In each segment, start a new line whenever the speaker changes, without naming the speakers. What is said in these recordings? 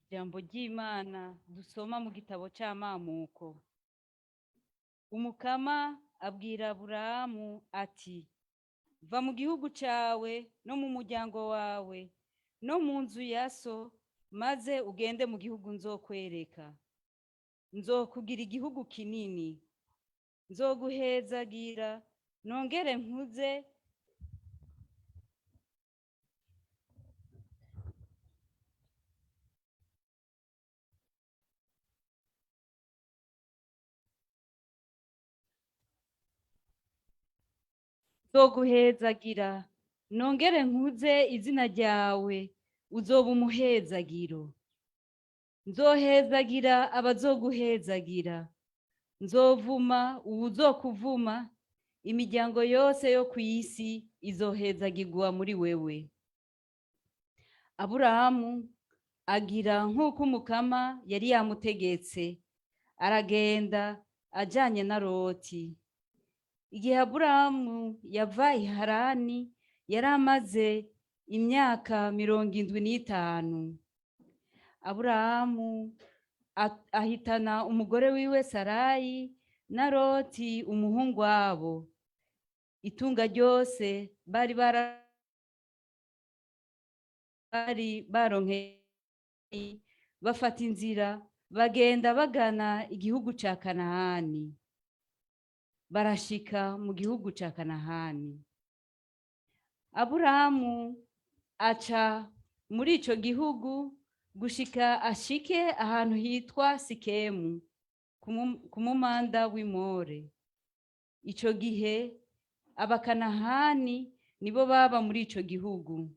Ijambo ry'Imana dusoma mu gitabo c'Amamuko. Umukama abwira Aburahamu ati: "Va mu gihugu cawe no mu muryango wawe no mu nzu ya so, maze ugende mu gihugu nzokwereka. Nzokugira igihugu kinini, nzoguhezagira nongere nkuze nzoguhezagira nongere nkuze izina ryawe, uzoba umuhezagiro. Nzohezagira abazoguhezagira, nzovuma uwuzokuvuma, imiryango yose yo ku isi izohezagirwa muri wewe." Aburahamu agira nk'uko Umukama yari yamutegetse, aragenda ajanye na Loti. Igihe Aburahamu yava i Harani yari amaze imyaka 75. Aburahamu ahitana umugore wiwe Sarayi na Loti umuhungu wabo, itunga ryose bari baronkeye, bafata inzira bagenda bagana igihugu ca Kanahani. Barashika mu gihugu ca Kanahani. Aburahamu aca muri ico gihugu gushika ashike ahantu hitwa Sikemu ku mumanda w'Imore. Ico gihe Abakanahani nibo baba muri ico gihugu.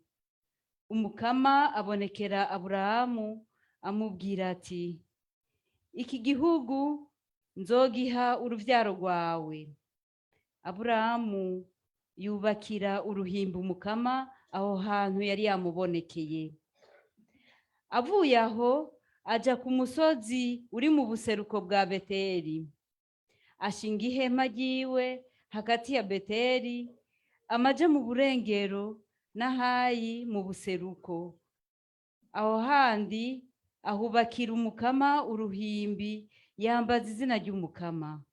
Umukama abonekera Aburahamu amubwira ati: "Iki gihugu nzogiha uruvyaro rwawe." Aburahamu yubakira uruhimbi Umukama aho hantu yari yamubonekeye. Avuye aho aja ku musozi uri mu buseruko bwa Beteli, ashinga ihema ryiwe hagati ya Beteli amaja mu burengero n'Ahayi mu buseruko. Aho handi ahubakira Umukama uruhimbi, yambaza izina ry'Umukama.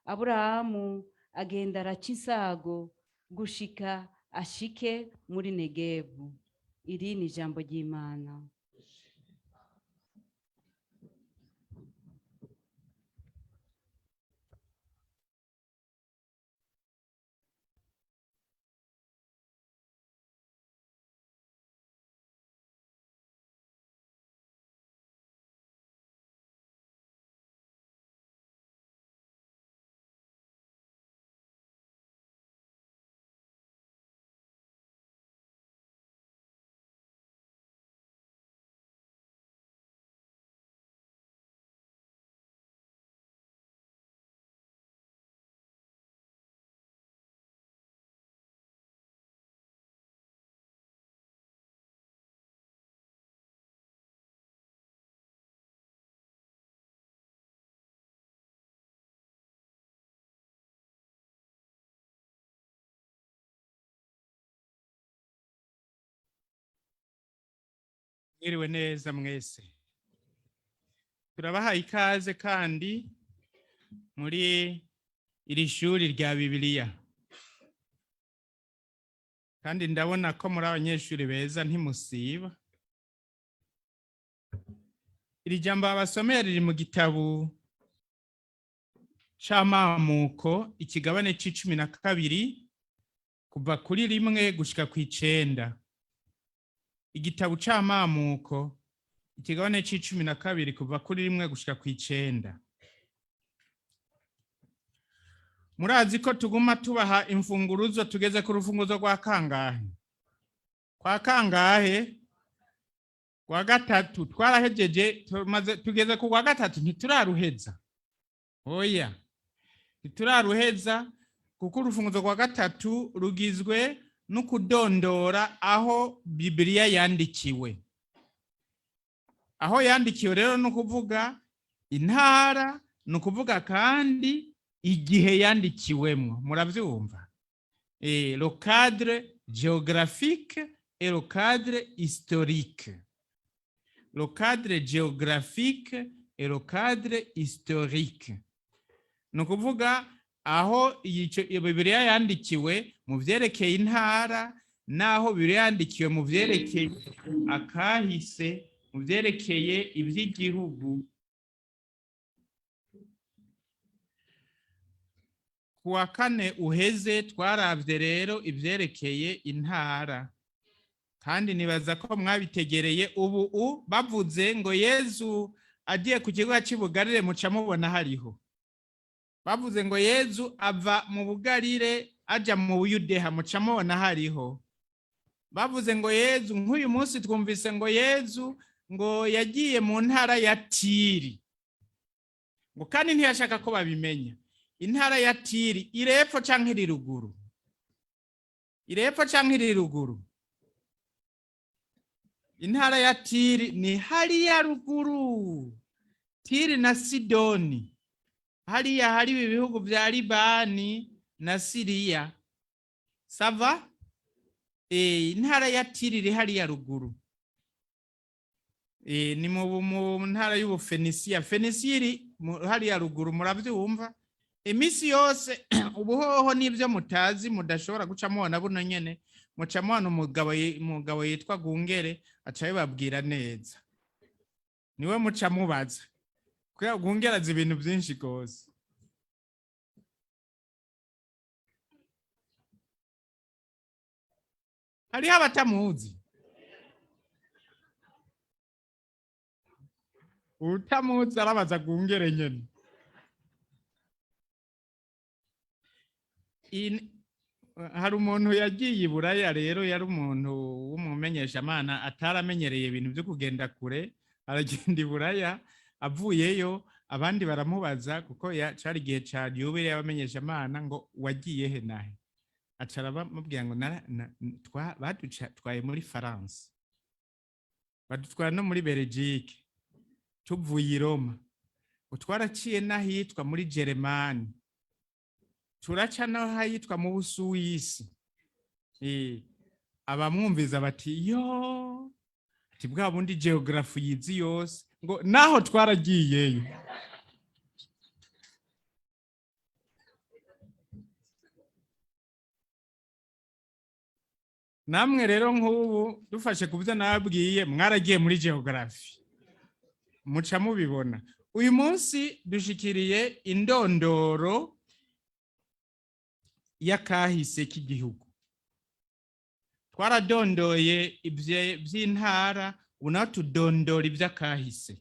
Aburahamu agenda araca insago gushika ashike muri Negebu. Iri ni ijambo ry'Imana.
Mwiriwe neza mwese. Turabahaye ikaze kandi muri iri shuri rya Bibiliya. Kandi ndabona ko muri abanyeshuri beza, ntimusiba. Iri jambo babasomera riri mu gitabo c'Amamuko, ikigabane c'12, kuva kuri 1 gushika kw'icenda. Igitabo c'Amamuko, ikigabane c'12, kuva kuri 1 gushika kw'icenda. Murazi ko tuguma tubaha imfunguruzo. Tugeze ku rufunguzo rwa kangahe? Kwa kangahe? Rwa gatatu. Twarahejeje, tumaze, tugeze ku rwa gatatu. Ntituraruheza, oya, ntituraruheza, kuko urufunguzo rwa gatatu rugizwe no kudondora aho Bibiliya yandikiwe. Aho yandikiwe rero ni ukuvuga intara, ni ukuvuga kandi igihe yandikiwemwo. Muravyumva? Le cadre géographique et le cadre historique. Le cadre géographique et le cadre historique. Ni ukuvuga aho iyo Bibiliya yandikiwe mu vyerekeye intara, n'aho Bibiliya yandikiwe mu vyerekeye akahise, mu vyerekeye ivy'igihugu. Ku wa kane uheze twaravye rero ivyerekeye intara, kandi nibaza ko mwabitegereye. Ubu bavuze ngo Yezu agiye ku kigo cy'i Bugarire, muca mubona hariho. Bavuze ngo Yezu ava mu Bugarire aja mu Buyudeha, muca mubona hariho. Bavuze ngo Yezu, nk'uyu munsi twumvise ngo Yezu ngo yagiye mu ntara ya Tiri, ngo kandi ntiyashaka ko babimenya. Intara ya Tiri iri epfo canke iri ruguru? Iri epfo canke iri ruguru? Intara ya Tiri ni hariya ruguru, Tiri na Sidoni, hariya hari ibi bihugu vya Libani na Siriya. Ça va? Intara ya Tiri iri hariya ruguru. Ni mu ntara y'Ubufenisiya. Fenisiya iri hariya ruguru. Muravyumva? Iminsi yose ubuhoho n'ibyo mutazi mudashobora guca mubona buno nyene, muca mubona umugabo yitwa Gungere, aca abibabwira neza. Niwe muca mubaza, kubera Gungere azi ibintu byinshi rwose. Hariho abatamuzi. Utamuzi arabaza Gungere nyene. Hari umuntu yagiye i Buraya rero, yari umuntu w'umumenyeshamana ataramenyereye ibintu byo kugenda kure, aragenda i Buraya. Avuyeyo abandi baramubaza, kuko cari igihe ca yubile y'abamenyeshamana, ngo wagiye he nahe? Aca arabamubwira ngo badutwaye muri Faransa, badutwara no muri Belgique, tuvuye i Roma, ngo twaraciye n'ahitwa muri Jeremani, turaca n'ahitwa mu Busuwisi. Abamwumviza bati yo, ati bwa bundi geography yizi yose, ngo naho twaragiyeyo. Namwe rero nk'ubu dufashe ku byo nababwiye, mwaragiye muri geography, muca mubibona. Uyu munsi dushikiriye indondoro y'akahise k'igihugu. Twaradondoye iby'intara, ubu naho tudondora iby'akahise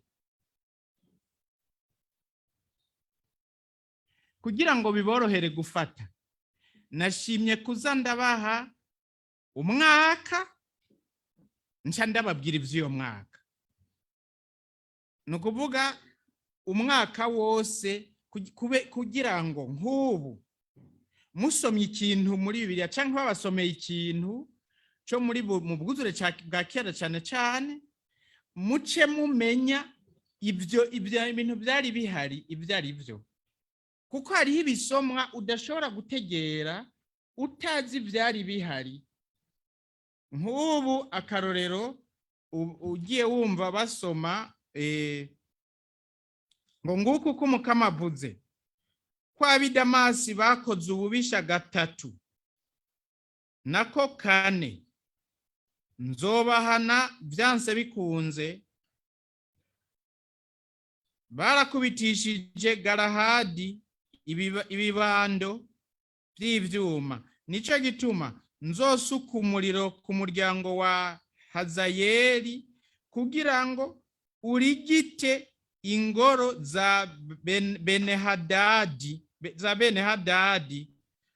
kugira ngo biborohere gufata. Nashimye kuza ndabaha umwaka, nca ndababwira iby'uyo mwaka. Ni ukuvuga umwaka wose, kugira ngo nk'ubu musomye ikintu muri Bibiliya cyangwa babasomeye ikintu cyo muri mu bwuzure bwa kera cyane cyane, muce mumenya ibyo ibintu byari bihari ibyo ari byo, kuko hariho ibisomwa udashobora gutegera utazi ibyari bihari. Nk'ubu akarorero, ugiye wumva basoma ngo nguku uko Umukama avuze ko ab'i Damasi bakoze ububisha gatatu nako kane, nzobahana byanse bikunze. Barakubitishije Garahadi ibibando by'ivyuma, nico gituma nzosuka umuriro ku muryango wa Hazayeli kugira ngo urigite ingoro za Benehadadi, za Benehadadi.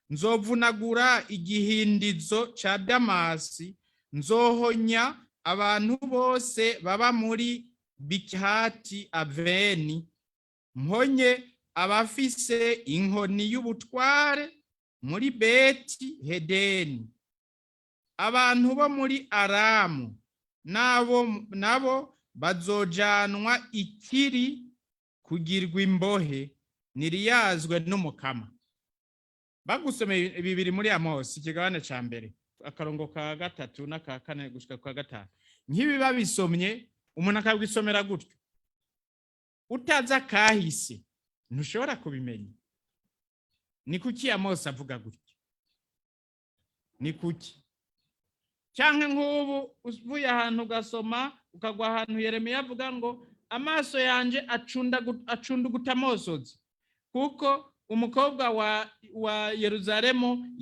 Nzovunagura igihindizo ca Damasi, nzohonya abantu bose baba muri Bikihati Aveni, mponye abafise inkoni y'ubutware muri Beti Hedeni. Abantu bo muri Aramu nabo Bazojanwa ikiri kugirwa imbohe, niriyazwe n'Umukama. Bagusomeye bibiri muri Amosi, ikigabane ca mbere, akarongo ka gatatu n'aka kane gushika kwa gatanu, nk'ibi babisomye, umuntu akabwisomera gutyo utazi akahise, ntushobora kubimenya. Ni kuki Amosi avuga gutyo? Ni kuki? Cyangwa nk'ubu uvuye ahantu ugasoma, ukagwa ahantu Yeremiya avuga ngo: "Amaso yanje acunduguta amosozi kuko umukobwa wa Yeruzalemu."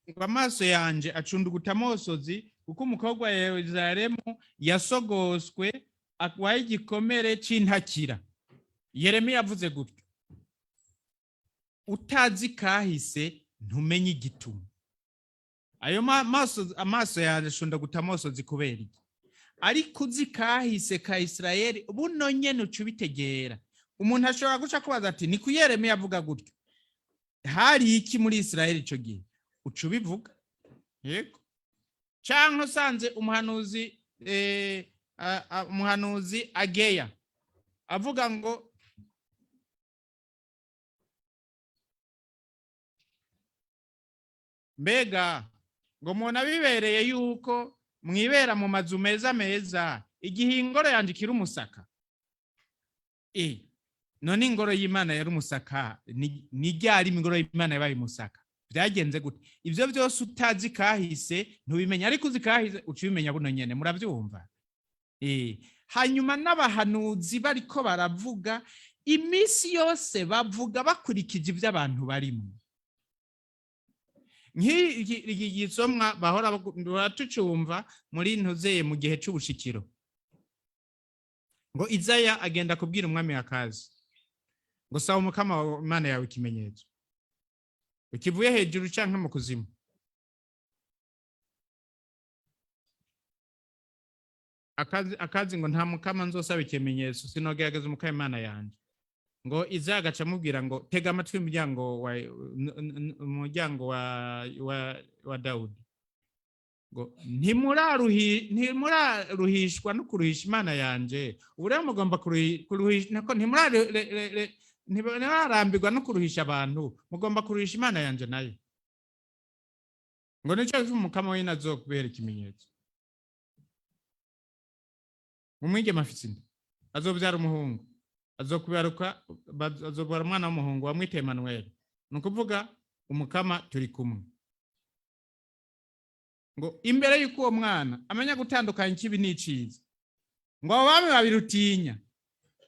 Ngo: "Amaso yanje acunduguta amosozi kuko umukobwa wa Yeruzalemu yasogoswe, agwaye igikomere c'intakira." Yeremiya avuze gutyo, utazi kahise ntumenye igituma ayo maso, amaso yanje acunduguta amosozi kubera iki. Ariko uzi kahise ka Isirayeli, buno nyene uca ubitegera. Umuntu ashobora guca kubaza ati: "Ni ku Yeremiya avuga gutyo, hari iki muri Isirayeli ico gihe?" Uca ubivuga yego. Canke usanze umuhanuzi umuhanuzi Ageya avuga ngo: "Mbega ngo mubona bibereye yuko mwibera mu mazu meza meza igihe ingoro yanjye ikiri umusaka?" None ingoro y'Imana yari umusaka? Ni ryari ingoro y'Imana yabaye umusaka? Byagenze gute? Ibyo byose utazi kahise ntubimenya, ariko uzi kahise uca ubimenya buno nyene. Murabyumva? Hanyuma n'abahanuzi bariko baravuga, iminsi yose bavuga bakurikije ibyo abantu barimo. Nk'iki gisomwa bahora tucumva muri ntuzeye mu gihe c'ubushikiro, ngo Izaya agenda kubwira umwami Akazi ngo: "Saba Umukama wa Imana yawe ikimenyetso ukivuye hejuru canke mu kuzimu." Akazi ngo: "Nta Mukama nzosaba ikimenyetso, sinogerageza Umukama Imana yanje." Ngo Izaya agaca amubwira ngo: "Tega amatwi, umuryango wa Dawudi," ngo: "Ntimuraruhishwa no kuruhisha Imana yanje? Ubu rero mugomba kuruhisha nako ntimurarambirwa no kuruhisha abantu, mugomba kuruhisha Imana yanje nayo." Ngo: "Nico Umukama w'ino azokubera ikimenyetso: umwigeme afise inda, azobyara umuhungu, azokubaruka, azobyara umwana w'umuhungu, wamwite Emanuweli," ni ukuvuga Umukama turi kumwe. Ngo imbere y'uko uwo mwana amenya gutandukanya ikibi n'iciza, ngo abo bami babiri utinya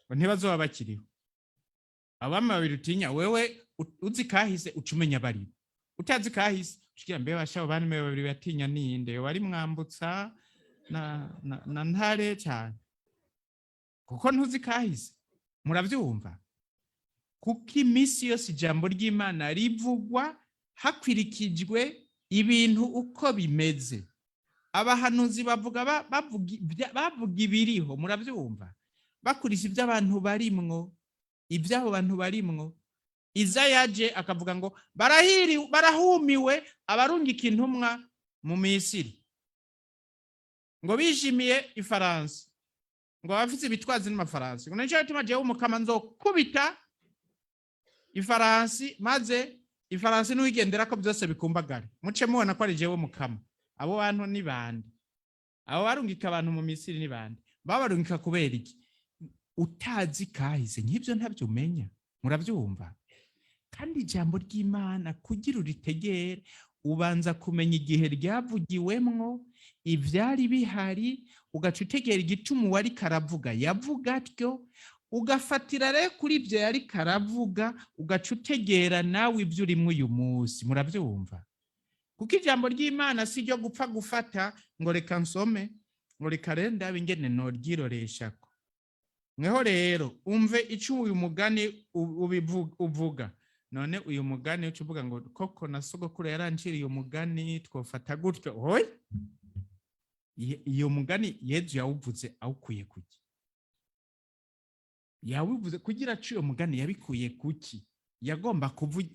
ngo ntibazoba bakiriho. Abo bami babiri utinya, wewe uzi kahise uca umenya baribo. Utazi kahise ushikira: "Mbe basha, abo bami babiri batinya ninde? Wari Mwambutsa na Ntare cyane?" Kuko ntuzi kahise. Murabyumva? Kuko iminsi yose ijambo ry'Imana rivugwa hakwirikijwe ibintu uko bimeze. Abahanuzi bavuga bavuga ibiriho. Murabyumva? Bakurikije ibyo abantu barimwo, iby'abo bantu barimwo. Iza yaje akavuga ngo: "Barahiri, barahumiwe abarungika intumwa mu Misiri, ngo bishimiye ifaransa, ngo abafite ibitwazi n'amafaransa," ngo: "Nicyo gituma jewe Umukama nzokubita ifaransi, maze ifaransi n'uwigendera ko byose bikumbagare, muce mubona ko ari jewe Mukama." Abo bantu ni bande? Abo barungika abantu mu Misiri ni bande? Babarungika kubera iki? Utazi kahise nk'ibyo ntabyo umenya. Murabyumva? Kandi ijambo ry'Imana kugira uritegere, ubanza kumenya igihe ryavugiwemwo, ivyari bihari, ugaca utegera igituma uwari karavuga yavuga atyo, ugafatira rero kuri ibyo yari karavuga, ugaca utegera nawe ibyo urimo uyu munsi. Murabyumva? Kuko ijambo ry'Imana si ryo gupfa gufata ngo: "Reka nsome," ngo: "Reka rero ndabe ingene noryiroreshako." Mweho rero umve icyo uyu mugani uvuga. None uyu mugani uca uvuga ngo koko na sogokuru yaranciriye umugani, twofata gutyo? Hoye, iyo mugani Yezu yawuvuze awukuye kuki? Yawuvuze kugira ace uyo mugani, yabikuye kuki? Yagomba kuvuga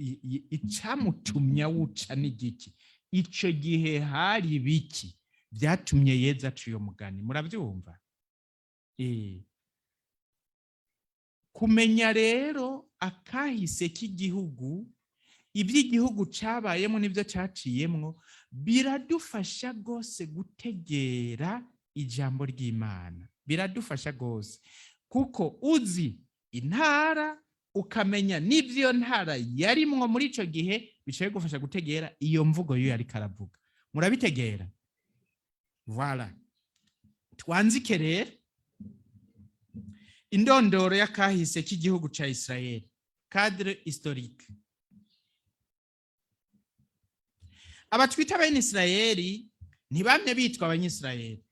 icamutumye awuca n'igiki? Ico gihe hari biki byatumye Yezu aca uyo mugani? Murabyumva? Kumenya rero akahise k'igihugu, iby'igihugu cabayemo n'ibyo caciyemwo, biradufasha rwose gutegera ijambo ry'Imana. Biradufasha rwose, kuko uzi intara, ukamenya n'ibyo ntara yarimwo muri ico gihe, bicaye gufasha gutegera iyo mvugo yo yariko aravuga. Murabitegera? Voilà. Twanzike rero indondoro y'akahise k'igihugu ca Israel, cadre historique. Abatwita bene Israeli ntibamye bitwa Abanyisirayeli,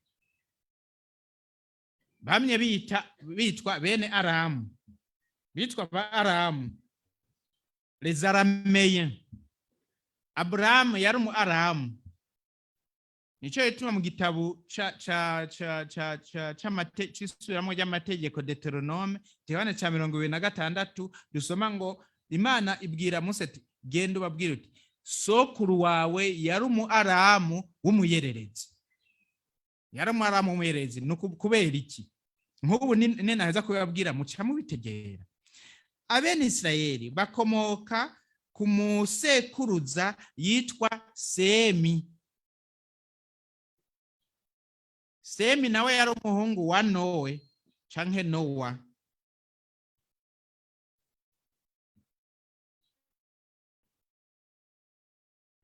bamye bitwa bene Aramu, bitwa ba Aramu, les Araméens. Aburahamu yari umu Aramu. Nico gituma mu gitabo ca ca ca ca ca c'amate c'isubiramwo ry'amategeko, Deutéronome, igabane ca 26, dusoma ngo Imana ibwira Musa ati: "Genda ubabwire uti sokuru wawe yari umu Aramu w'umuyererezi." Yari umu Aramu w'umuyererezi. Ni kubera iki? Nk'ubu ninaheza kubibabwira muca mubitegera. Abene Isirayeli bakomoka ku musekuruza yitwa Semi. Semi nawe yari umuhungu wa Nowe canke Nowa.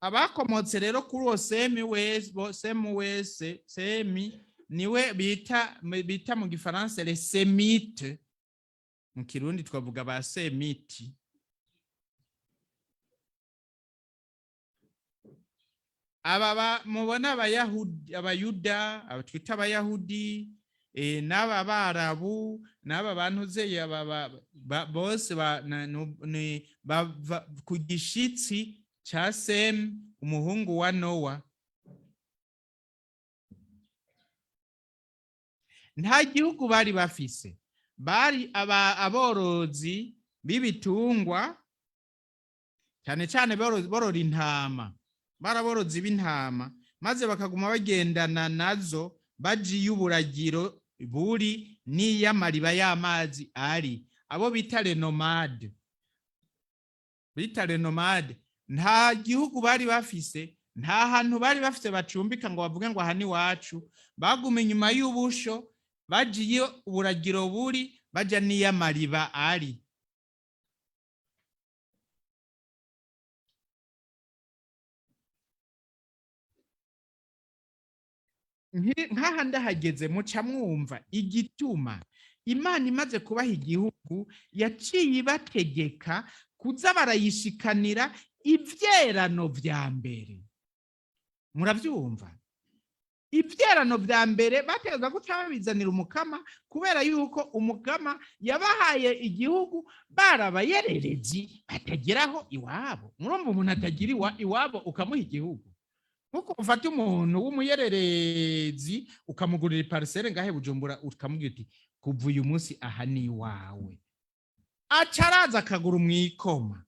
Abakomotse rero kuri uwo Semi wese, Semu wese, Semi niwe bita mu gifaransa les Sémites, mu Kirundi twavuga ba Semiti. Aba mubona Abayahudi, Abayuda, aba twita Abayahudi, n'aba Barabu, n'aba bantu zeye, aba bose ni bava ku gishitsi ca Semu, umuhungu wa Nowa. Nta gihugu bari bafise, bari aborozi b'ibitungwa, cyane cyane borora intama. Baraborozi b'intama, maze bakaguma bagendana nazo baja iyo uburagiro buri n'iy'amariba y'amazi ari. Abo bita les nomades, bita les nomades. Nta gihugu bari bafise, nta hantu bari bafise bacumbika ngo bavuge ngo aha ni iwacu. Baguma inyuma y'ubusho, baja iyo uburagiro buri, baja n'iy'amariba ari. Nk'aha ndahageze muca mwumva igituma Imana imaze kubaha igihugu yaciye ibategeka kuza barayishikanira ivyerano vya mbere. Muravyumva? Ivyerano vya mbere bategerezwa guca babizanira Umukama, kubera yuko Umukama yabahaye igihugu barabayererezi batageraho iwabo. Murumva, umuntu atagira iwabo ukamuha igihugu, nkuko ufata umuntu w'umuyererezi ukamugurira iparcelle ngahe Bujumbura, ukamubwira uti: "Kuva uyu munsi aha ni iwawe", aca araza akagura umwikoma.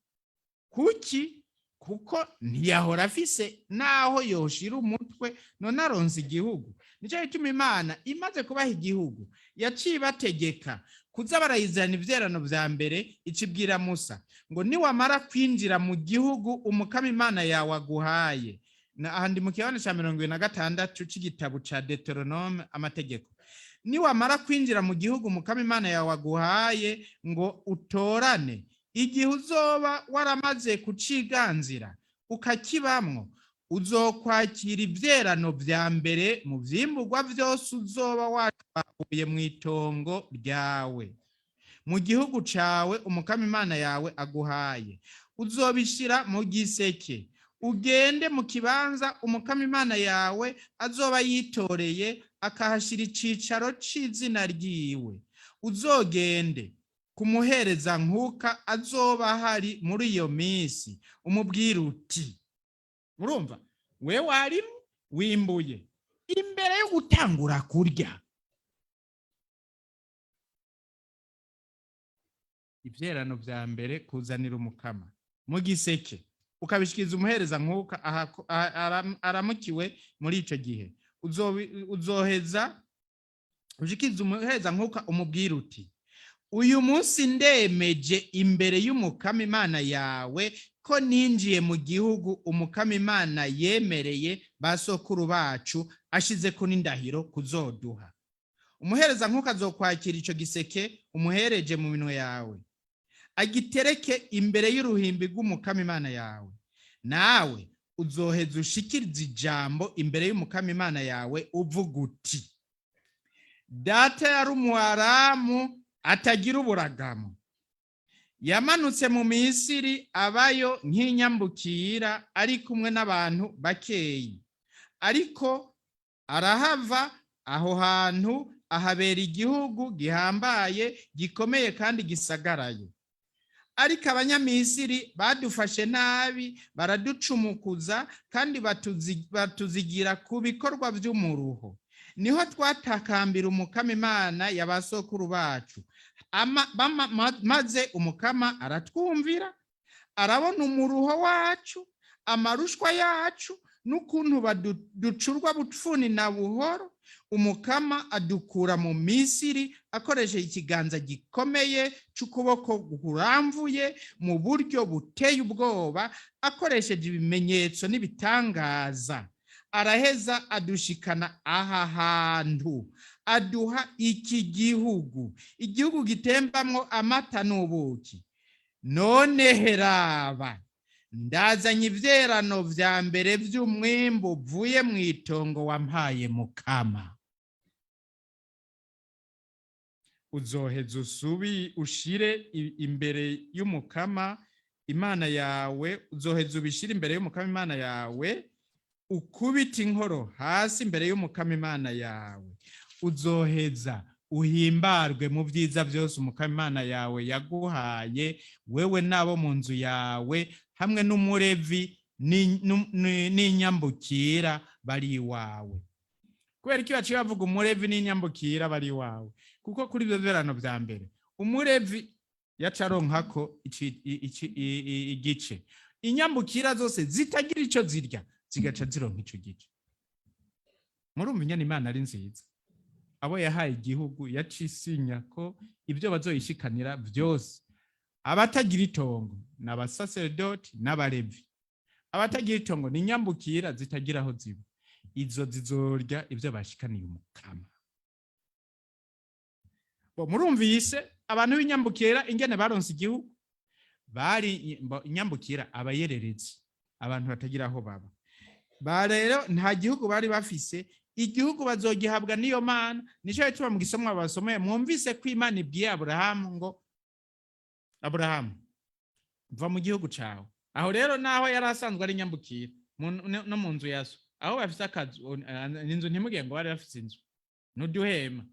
Kuki? Kuko ntiyahora afise naho yoshira umutwe, none aronse igihugu. Nicyo gituma Imana imaze kubaha igihugu yaciye ibategeka kuza barayizana ivyerano vya mbere. Icibwira Musa ngo: "Niwamara kwinjira mu gihugu Umukama Imana yawe aguhaye", na aha ndi mu kigabane ca 26 c'igitabo ca Deutéronome, amategeko, "niwamara kwinjira mu gihugu Umukama Imana yawe aguhaye ngo utorane, igihe uzoba waramaze kuciganzira ukakibamwo, uzokwakira ivyerano vya mbere mu vyimburwa vyose uzoba watwakuye mu itongo ryawe mu gihugu cawe Umukama Imana yawe aguhaye. Uzobishira mu giseke, ugende mu kibanza Umukama Imana yawe azoba yitoreye akahashira icicaro c'izina ryiwe." Uzogende kumuhereza nkuka azoba ahari muri iyo minsi, umubwira uti: Murumva, we warimwe, wimbuye, imbere yo gutangura kurya ivyerano vya mbere kuzanira Umukama mu giseke, ukabishikiriza umuhereza nkuka aramukiwe muri ico gihe, uzoheza ushikiriza umuhereza nkuka, umubwira uti: "Uyu munsi ndemeje imbere y'Umukama Imana yawe ko ninjiye mu gihugu Umukama Imana yemereye ba sokuru bacu, ashizeko n'indahiro kuzoduha." Umuhereza nkuka azokwakira ico giseke umuhereje mu minwe yawe, agitereke imbere y'uruhimbi rw'Umukama Imana yawe. Nawe uzoheza ushikirize ijambo imbere y'Umukama Imana yawe, uvuga uti: "Data yari Umuharamu atagira uburagamo, yamanutse mu Misiri abayo nk'inyambukira ari kumwe n'abantu bakeyi, ariko arahava, aho hantu ahabera igihugu gihambaye, gikomeye kandi gisagaraye. Ariko Abanyamisiri badufashe nabi, baraducumukuza kandi batuzigira ku bikorwa by'umuruho. Niho twatakambira Umukama Imana ya ba sokuru bacu, maze Umukama aratwumvira, arabona umuruho wacu, amarushwa yacu, n'ukuntu ducurwa bufuni na buhoro. Umukama adukura mu Misiri akoresheje ikiganza gikomeye c'ukuboko kuramvuye, mu buryo buteye ubwoba, akoresheje ibimenyetso n'ibitangaza. Araheza adushikana aha hantu, aduha iki gihugu, igihugu gitembamwo amata n'ubuki. None heraba, ndazanye ivyerano vya mbere vy'umwimbu uvuye mu itongo wampaye, Mukama." Uzoheza usubi ushire imbere y'Umukama Imana yawe, uzoheza ubishire imbere y'Umukama Imana yawe, ukubita inkoro hasi imbere y'Umukama Imana yawe. Uzoheza uhimbarwe mu byiza byose Umukama Imana yawe yaguhaye, wewe n'abo mu nzu yawe, hamwe n'Umurevi n'inyambukira bari iwawe. Kubera iki baciye bavuga Umurevi n'inyambukira bari iwawe? Kuko kuri ibyo vyerano vya mbere Umurevi yaca aronkako igice, inyambukira zose zitagira ico zirya zigaca zironka ico gice. Murumva ingene Imana ari nziza. Abo yahaye igihugu yacisinya ko ibyo bazoyishikanira byose. Abatagira itongo ni abasaserdoti n'Abalevi. Abatagira itongo ni inyambukira zitagira aho ziba. Izo zizorya ibyo bashikaniye Umukama. Bo murumvise abantu b'inyambukira ingene baronse igihugu? Bari inyambukira, abayererezi, abantu batagira aho baba. Ba rero nta gihugu bari bafise. Igihugu bazogihabwa n'iyo Mana. Nico gituma mu gisomwa basomeye mwumvise ko Imana ibwiye Aburahamu ngo: "Aburahamu, va mu gihugu cawe." Aho rero naho yari asanzwe ari inyambukira no mu nzu ya so, aho bafise akazu, inzu, ntimugire ngo bari bafise inzu n'uduhema,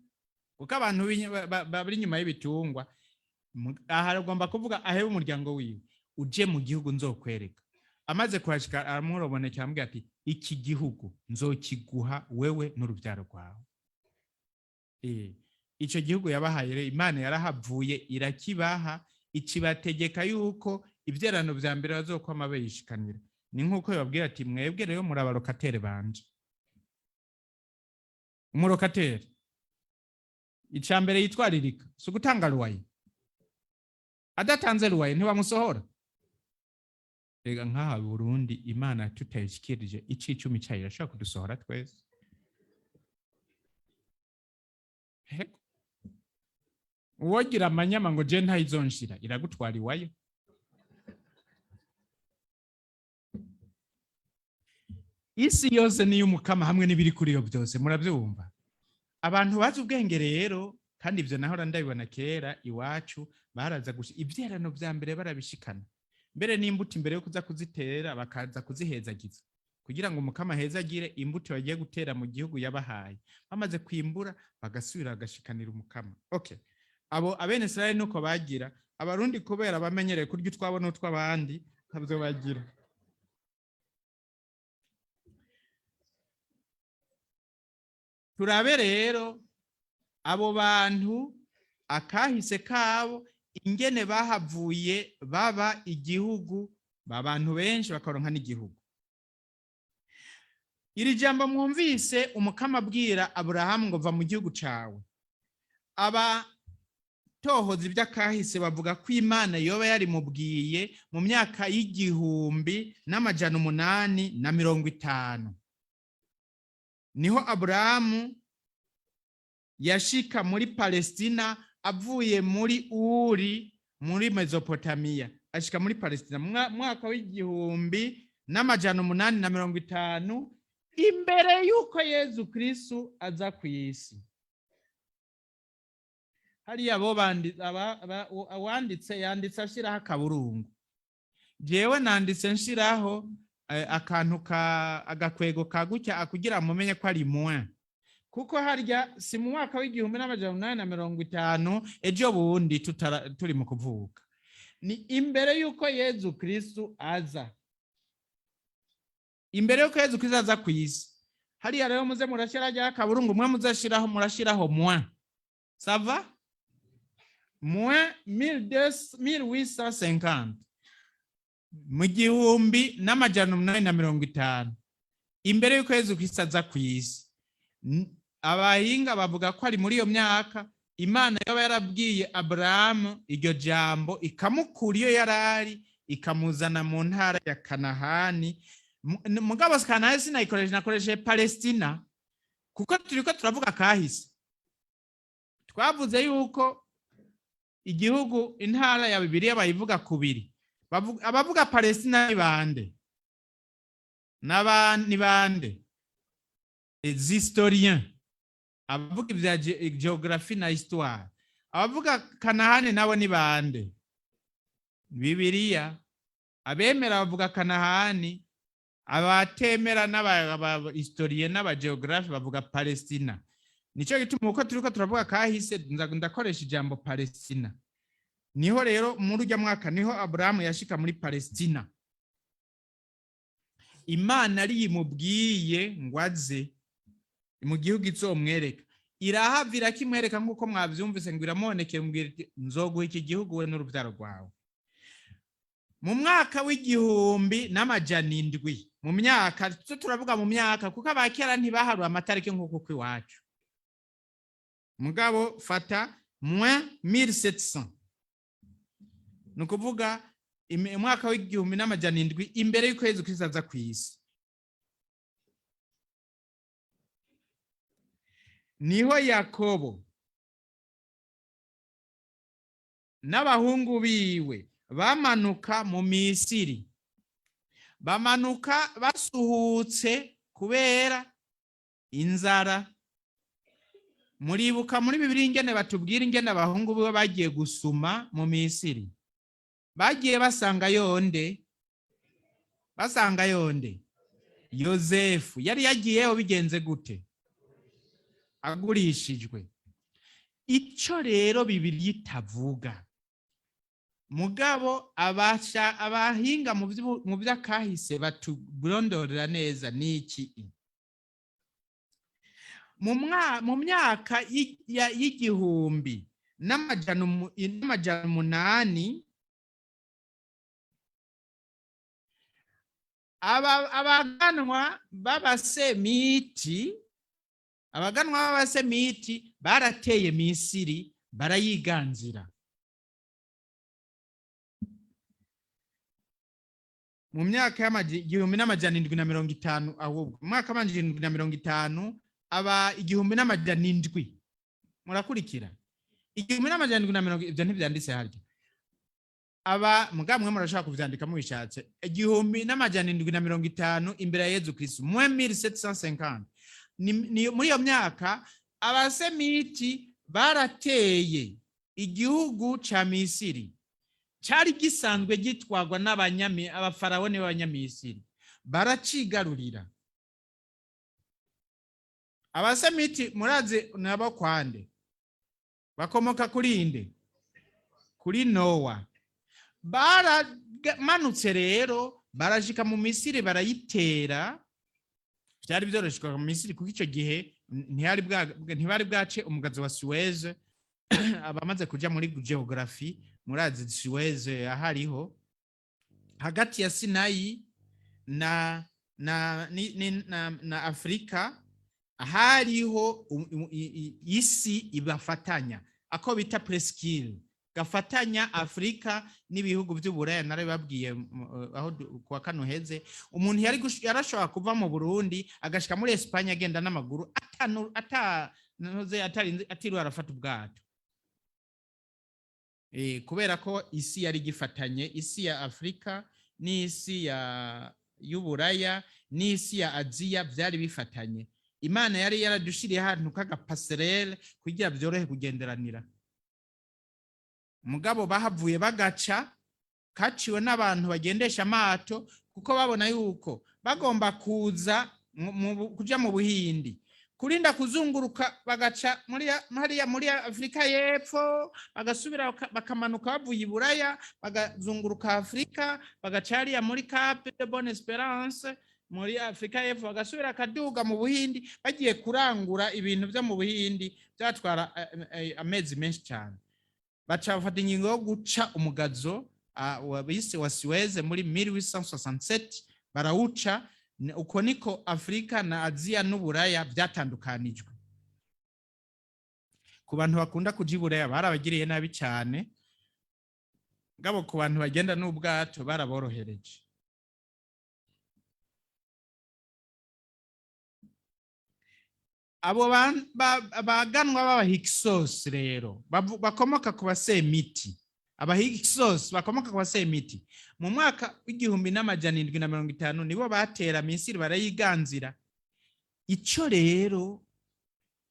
kuko abantu bari inyuma y'ibitungwa. Aha agomba kuvuga ahebe umuryango wiwe, uje mu gihugu nzokwereka. Amaze kuhashika, aramurobonekera, aramubwira ati: "Iki gihugu nzokiguha wewe n'urubyaro rwawe." Ico gihugu yabahaye rero, Imana yarahavuye irakibaha, ikibategeka yuko ivyerano vya mbere bazokwama bayishikanira. Ni nk'uko yababwira ati: "Mwebwe rero muri abalocataires banje." Umulocataire ica mbere yitwaririka si ugutanga loyer. Adatanze loyer ntibamusohora. Rega nk'aha Burundi, Imana tutayishikirije icicumi cayo irashobora kudusohora twese. Hego. Uwogira amanyama ngo je ntayizonshira, iragutwara iwayo. Isi yose ni iy'Umukama hamwe n'ibiri kuri yo byose. Murabyumva, abantu bazi ubwenge rero. Kandi ibyo nahora ndabibona kera iwacu, baraza gusa ivyerano vya mbere barabishikana mbere n'imbuto, imbere yo kuza kuzitera bakaza kuzihezagiza, kugira ngo Umukama ahezagire imbuto bagiye gutera mu gihugu yabahaye. Bamaze kwimbura bagasubira bagashikanira Umukama. Okay. Abo abene Israel nuko bagira. Abarundi kubera bamenyereye kurya utwabo n'utw'abandi, ntabyo bagira. Turabe rero abo bantu akahise kabo, ingene bahavuye baba igihugu, babantu benshi bakaronka n'igihugu. Iri jambo mwumvise Umukama abwira Aburahamu ngo va mu gihugu cawe, abatohoza iby'akahise bavuga ko Imana yoba yarimubwiye mu myaka y'1850. Niho Aburahamu yashika muri Palestina avuye muri Uri muri Mesopotamiya, ashika muri Palestina mu mwaka w'1850 imbere y'uko Yezu Kristu aza ku isi. Hariya bo awanditse yanditse ashiraho akaburungu, jewe nanditse nshiraho akantu ka agakwego kagutya kugira mumenye ko ari moins, kuko harya si mu mwaka w'1850 ejo bundi turi mu kuvuka, ni imbere y'uko Yezu Kristu aza, imbere y'uko Yezu Kristu aza ku isi. Hariya rero muze murashyira rya kaburungu, mwe muzashiraho, murashiraho moins, ça va, moins 1850, mu 1850 imbere y'uko Yezu Kristu aza ku isi. Abahinga bavuga ko ari muri iyo myaka Imana yaba yarabwiye Aburahamu iryo jambo, ikamukura iyo yarari ikamuzana mu ntara ya Kanahani. Mugabo Kanahani sinayikoresheje, nakoresheje Palestina, kuko turiko turavuga kahise. Twavuze yuko igihugu, intara ya Bibiliya bayivuga kubiri. Abavuga Palestina ni bande? Ni bande? Les historiens, abavuga ibya géographie na histoire. Abavuga Kanahani nabo ni bande? Bibiliya. Abemera bavuga Kanahani, abatemera n'abahistorien n'abagéographe bavuga Palestina. Nico gituma uko turiko turavuga kahise ndakoresha ijambo Palestina. Niho rero muri urya mwaka niho Aburahamu yashika muri Palestina. Imana ari imubwiye ngo aze mu gihugu izomwereka, irahava irakimwereka nk'uko mwavyumvise, ngo iramubonekera, imubwira iti nzoguha iki gihugu we n'urubyaro rwawe. Mu mwaka w'1700, mu myaka tuzo turavuga mu myaka, kuko abakera ntibaharuye amatariki nk'uko kw'iwacu. Mugabo fata moins 1700, ni ukuvuga umwaka w'1700 imbere y'uko Yezu Kristo aza ku isi, niho Yakobo n'abahungu biwe bamanuka mu Misiri, bamanuka basuhutse kubera inzara. Muribuka muri Bibiliya ingene batubwira ingene abahungu biwe bagiye gusuma mu Misiri, bagiye basanga yonde, basanga yonde Yozefu yari yagiyeho bigenze gute? Agurishijwe. Ico rero Bibiliya itavuga, mugabo abahinga mu by'akahise batubirondorera neza niki: mu myaka y'1800 abaganwa b'abasemiti, abaganwa b'abasemiti barateye Misiri barayiganzira. Mu myaka y'1750, ahubwo mu mwaka w'750, aba 1700, murakurikira, 1750, ibyo ntibyanditse harya aba mugamwe murashaka kuvyandika mubishatse, 1750 imbere ya Yezu Kristo, moins 1750. Ni muri iyo myaka abasemiti barateye igihugu ca Misiri cari gisanzwe gitwarwa n'abanyami, abafarawoni b'abanyamisiri, baracigarurira. Abasemiti murazi nabo kwande? Bakomoka kuri inde? Kuri Nowa. Baramanutse rero, barashika mu Misiri, barayitera. Byari byoroshye mu Misiri kuko icyo gihe ntibari bwace umugazo wa Suez. Abamaze kuja muri geography murazi Suez ahariho hagati ya Sinayi na Afrika, hariho isi ibafatanya, ako bita presqu'île gafatanya Afrika n'ibihugu by'Uburaya. Narabibabwiye aho kuwa kano heze. Umuntu yari yarashobora kuva mu Burundi agashika muri Espagne agenda n'amaguru, ata ntuze, atarinze, atiriwe arafata ubwato, kubera ko isi yari gifatanye, isi ya Afrika n'isi ya y'Uburaya n'isi ya Aziya byari bifatanye. Imana yari yaradushiriye ahantu k'aga passerelle kugira byorohe kugenderanira. Mugabo bahavuye bagaca, kaciwe n'abantu bagendesha amato, kuko babona yuko bagomba kuza kuja mu Buhindi, kurinda kuzunguruka bagaca muri hariya muri Afrika y'Epfo, bagasubira bakamanuka bavuye i Buraya, bagazunguruka Afrika, bagaca hariya muri Cape de Bonne Esperance muri Afrika y'Epfo, bagasubira akaduga mu Buhindi bagiye kurangura ibintu byo mu Buhindi. Byatwara amezi menshi cyane. Baca bafata ingingo yo guca umugazo bise wa Suez muri 1867, barawuca. Uko niko Afrika na Aziya n'Uburaya byatandukanijwe. Ku bantu bakunda kuja i Buraya barabagiriye nabi cyane, ngabo ku bantu bagenda n'ubwato baraborohereje. Abo baganwa b'Abahiksos rero bakomoka ku Basemiti, Abahiksos bakomoka ku Basemiti, mu mwaka w'1750 nibo batera Misiri, barayiganzira. Ico rero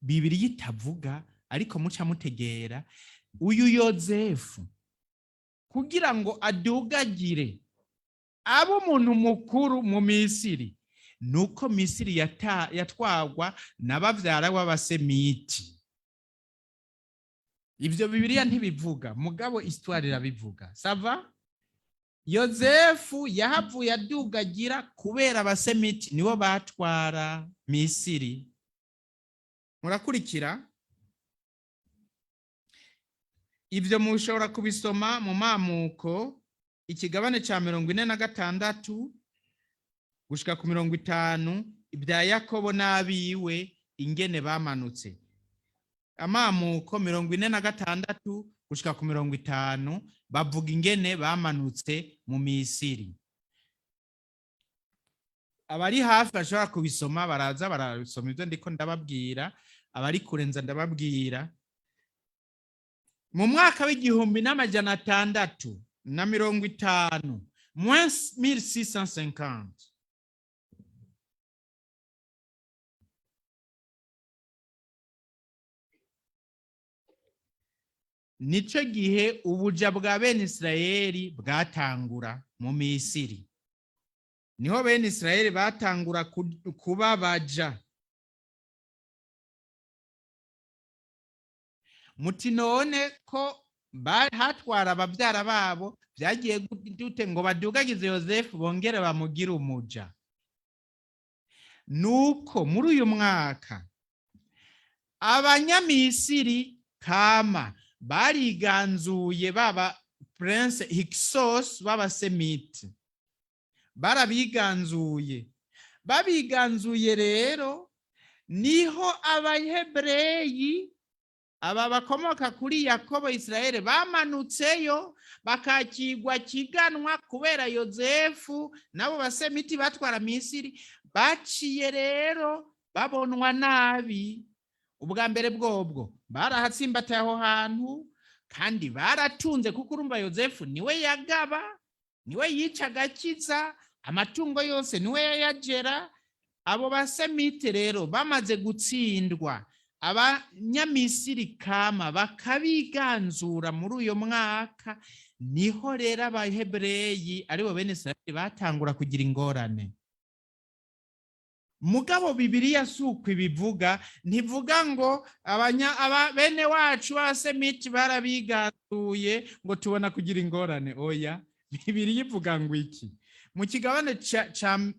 Bibiliya itavuga, ariko muca mutegera, uyu Yozefu kugira ngo adugagire abe umuntu mukuru mu Misiri, nuko Misiri yatwagwa na bavyara w'Abasemiti. Ivyo Bibiliya ntibivuga, mugabo histoire irabivuga. Ça va? Yozefu yahavuye adugagira kubera Abasemiti nibo batwara Misiri. Murakurikira? Ivyo mushobora kubisoma mu Mamuko, ikigabane ca 46 gushika ku 50, ibya Yakobo n'abiwe ingene bamanutse. Amamuko 46 gushika ku 50, bavuga ingene bamanutse mu Misiri. Abari hafi bashobora kubisoma, baraza barabisoma ibyo ndiko ndababwira. Abari kure nza ndababwira. Mu mwaka w'1650, moins 1650, nico gihe ubuja bwa bene Isirayeli bwatangura mu Misiri. Niho bene Isirayeli batangura kuba baja. Muti none ko hatwara abavyara babo, vyagiye gute ngo badugagize Yozefu bongere bamugire umuja? Nuko muri uyu mwaka Abanyamisiri kama bariganzuye baba prince Hyksos b'Abasemite, barabiganzuye. Babiganzuye rero, niho Abahebreyi aba bakomoka kuri Yakobo Israel bamanutseyo, bakakigwa kiganwa kubera Yozefu nabo Basemiti batwara Misiri. Baciye rero babonwa nabi. Ubwa mbere bwobwo barahatsimbataye aho hantu, kandi baratunze, kuko urumva Yozefu niwe yagaba, niwe yica agakiza, amatungo yose niwe yayagera. Abo Basemite rero bamaze gutsindwa, Abanyamisiri kama bakabiganzura muri uyo mwaka, niho rero Abahebreyi aribo bene Israeli batangura kugira ingorane. Mugabo Bibiliya si uko ibivuga. Ntivuga ngo abanya aba bene wacu b'Abasemiti barabiganzuye ngo tubona kugira ingorane. Oya, Bibiliya ivuga ngo iki? Mu kigabane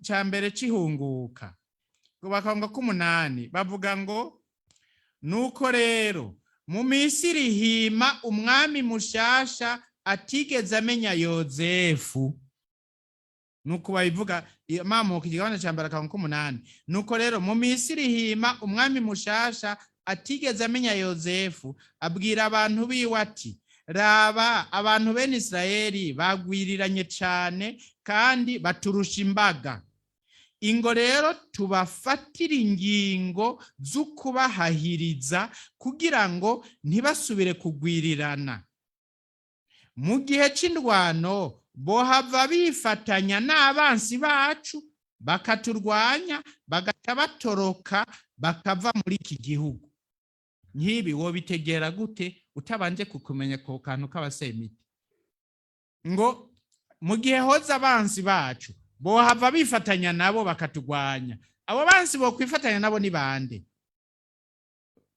ca mbere c'Ihunguka, ngo bakavuga ko 8, bavuga ngo: "Nuko rero mu Misiri hima umwami mushasha atigeze amenya Yozefu." Nuko babivuga. Mamuka ikigabane ca mbere, akarongo k'8: "Nuko rero mu Misiri hima umwami mushasha atigeze amenya Yozefu. Abwira abantu biwe ati: 'Raba, abantu bene Isirayeli bagwiriranye cane kandi baturusha imbaga. Ingo rero tubafatire ingingo z'ukubahahiriza kugira ngo ntibasubire kugwirirana. Mu gihe c'indwano bohava bifatanya n'abansi bacu bakaturwanya, bagaca batoroka bakava muri iki gihugu.'" Nk'ibi wobitegera gute utabanje kukumenya ku kantu k'Abasemiti? Ngo mu gihe hoza abansi bacu bohava bifatanya nabo bakatugwanya. Abo bansi bokwifatanya nabo ni bande?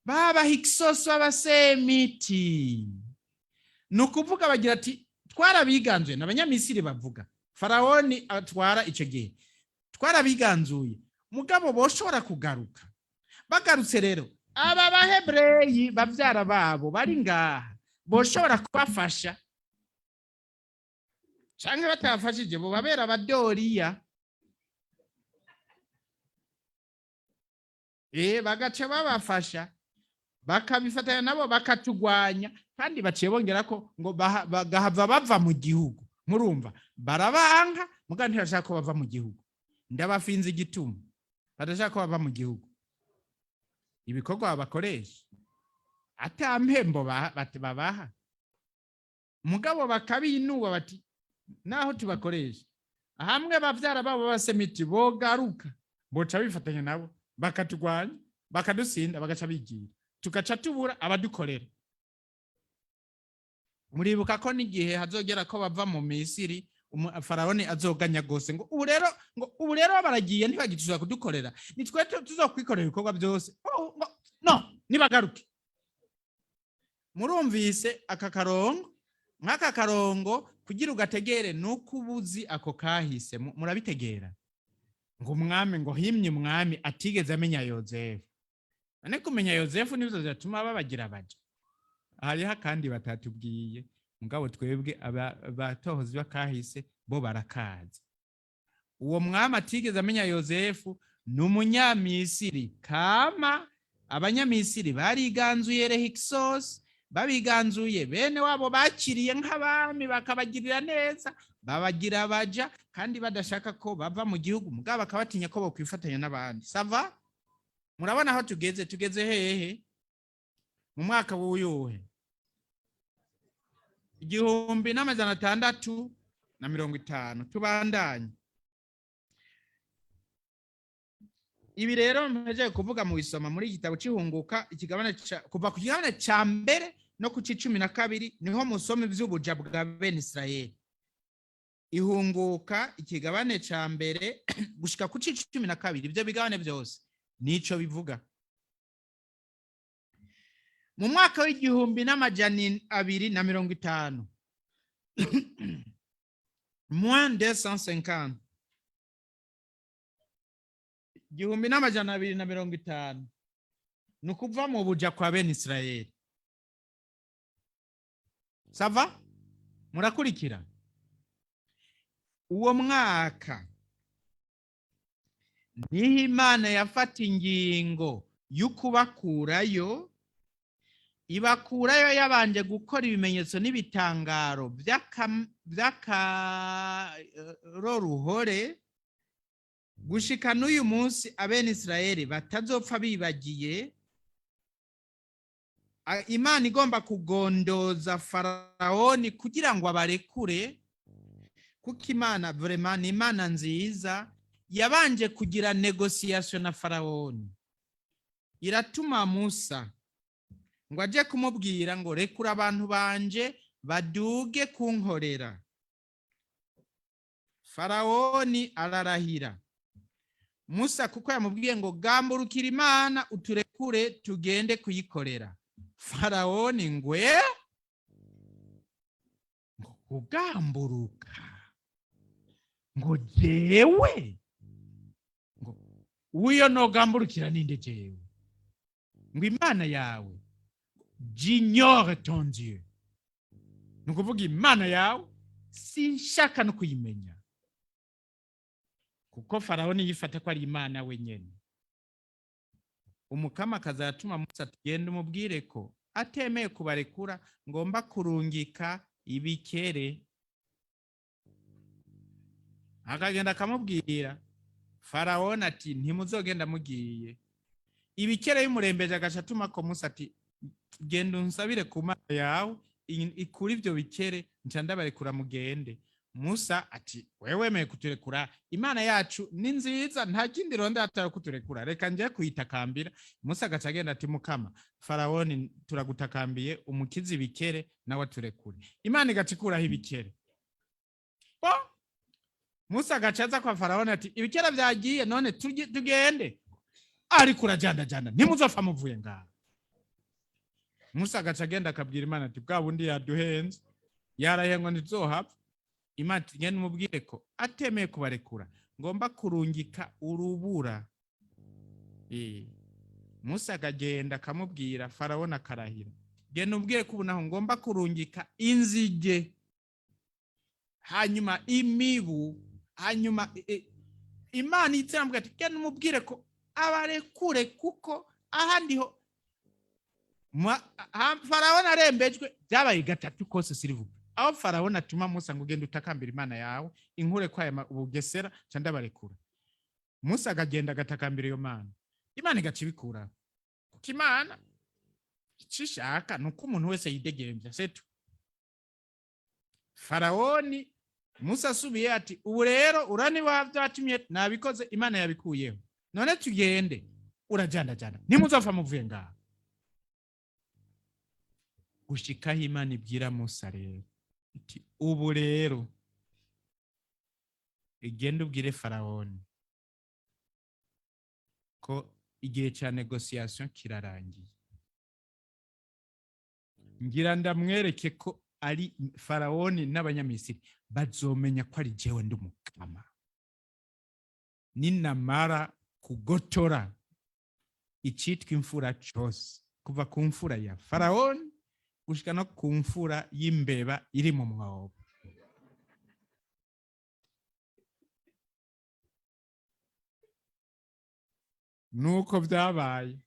Baba Hyksos b'Abasemiti. Ni ukuvuga bagira ati: "Twarabiganzuye." N'Abanyamisiri bavuga, Farawoni atwara icyo gihe: "Twarabiganzuye, mugabo boshobora kugaruka. Bagarutse rero, aba Bahebureyi bavyara babo bari ngaha boshobora kubafasha, canke batabafashije bobabera abadoriya, bagaca babafasha, bakabifatanya nabo, bakatugwanya." Kandi baciye bongera ko ngo bagahava bava mu gihugu. Murumva barabanka, mugabo ntibashaka ko bava mu gihugu. Ndabafinze igituma badashaka ko bava mu gihugu: ibikorwa babakoresha ata mpembo babaha, mugabo bakabinuba bati: "Naho tubakoresha, hamwe bavyara babo b'Abasemiti bogaruka, boca bifatanya nabo bakatugwanya, bakadusinda, bagaca bigira, tugaca tubura abadukorera." Muribuka ko n'igihe hazogera ko bava mu Misiri, Farawoni azoganya gose ngo: "Ubu rero," ngo, "ubu rero baragiye, ntibagituza kudukorera, ni twe tuzokwikorera ibikorwa byose." Oh, ngo no nibagaruke. Murumvise aka karongo? Nk'aka karongo kugira ugategere nuko ubuzi ako kahise. Murabitegera ngo umwami, ngo himye umwami atigeze amenya Yozefu. None kumenya Yozefu nivyo vyatuma babagira baja? Hariho akandi batatubwiye, mugabo twebwe abatohozi b'akahise bo barakazi. Uwo mwami atigeze amenya Yozefu ni Umunyamisiri kama. Abanyamisiri bariganzuye Hyksos, babiganzuye bene wabo bakiriye nk'abami, bakabagirira neza, babagira baja, kandi badashaka ko bava mu gihugu, mugabo bakabatinya ko bokwifatanya n'abandi. Ça va? Murabona aho tugeze? Tugeze hehe? Mu mwaka w'uyuhe? 1650. Tubandanye. Ibi rero mpejeje kuvuga mu bisoma muri igitabo c'Ihunguka, ikigabane kuva ku kigabane ca mbere no ku c'12, niho musoma ivy'ubuja bwa bene Israeli. Ihunguka, ikigabane ca mbere gushika ku c'12, ivyo bigabane byose nico bivuga. Mu mwaka w'1250, moins 250, 1250, ni ukuva mu buja kwa bene Israeli. Ça va? Murakurikira? Uwo mwaka niho Imana yafata ingingo y'ukubakurayo. Ibakurayo yabanje gukora ibimenyetso n'ibitangaro by'akaroruhore, gushika n'uyu munsi abene Israeli batazopfa bibagiye. Imana igomba kugondoza Farawoni kugira ngo abarekure, kuko Imana vraiment ni Imana nziza. Yabanje kugira négociation na Farawoni, iratuma Musa ngo aje kumubwira ngo: "Rekura abantu banje baduge kunkorera." Farawoni ararahira Musa kuko yamubwiye ngo gamburukira Imana uturekure tugende kuyikorera. Farawoni ngwe ngo kugamburuka, ngo jewe, ngo uyo nogamburukira ninde jewe? Ngo Imana yawe, j'ignore ton Dieu, ni ukuvuga Imana yawe sinshaka no kuyimenya, kuko Farawoni yifata ko ari Imana wenyine. Umukama akazatuma Musa, tugenda umubwire ko atemeye kubarekura ngomba kurungika ibikere. Akagenda akamubwira. Farawoni ati ntimuzogenda mugiye. Ibikere bimurembeje, agaca atuma ko Musa ati genda unsabire ku Mana yawe ikure ibyo bikere, nca ndabarekura mugende. Musa ati wewe wemeye kuturekura, Imana yacu ni nziza, nta kindi ronda atari kuturekura, reka nje kuyitakambira. Musa agaca agenda ati Mukama, Farawoni turagutakambiye, umukize ibikere nawe aturekure. Imana igaca ikuraho ibikere. Bo Musa agaca aza kwa Farawoni ati ibikere byagiye, none tugende. Ariko urajandajanda, ntimuzopfa muvuye ngaha. Musa agaca agenda akabwira Imana ati bwa bundi yaduhenze, yarahiye ngo ntituzohapfa. Imana iti genda umubwire ko atemeye kubarekura ngomba kurungika urubura. Musa akagenda akamubwira. Farawoni akarahira, genda umubwire ko ubu naho ngomba kurungika inzige, hanyuma imibu, hanyuma Imana iramubwira ati genda umubwire ko abarekure, kuko ahandi ho Farawoni arembejwe. Byabaye gatatu kose sirivuga aho Farawoni atuma Musa ngo ugende utakambira Imana yawe inkure kwa aya ubugesera ca ndabarekura. Musa akagenda agatakambira iyo Mana, Imana igaca ibikura, kuko Imana icyo ishaka ni uko umuntu wese yidegemvya setu. Farawoni, Musa asubiye ati ubu rero uraniba byatumye nabikoze, Imana yabikuyeho, none tugende. Urajandajanda, ntimuzopfa muvuye ngaha. Gushikaho Imana ibwira Musa rero iti ubu rero igende ubwire Farawoni ko igihe cya négociation kirarangiye, ngira ndamwereke ko ari Farawoni n'Abanyamisiri bazomenya ko ari jewe ndi Umukama ninamara kugotora icitwa imfura cose, kuva ku mfura ya Farawoni gushika no ku mfura y'imbeba iri mu mwobo. Nuko byabaye,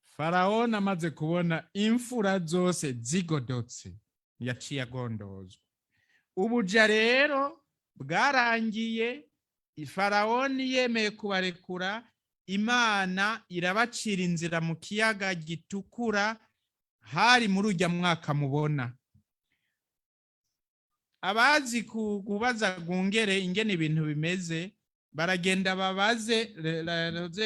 Farawoni amaze kubona imfura zose zigodotse, yaciye agondozwa. Ubuja rero bwarangiye Farawoni yemeye kubarekura. Imana irabacira inzira mu kiyaga Gitukura. Hari muri ujya mwaka mubona. Abazi kubaza gungere ingene ibintu bimeze, baragenda babaze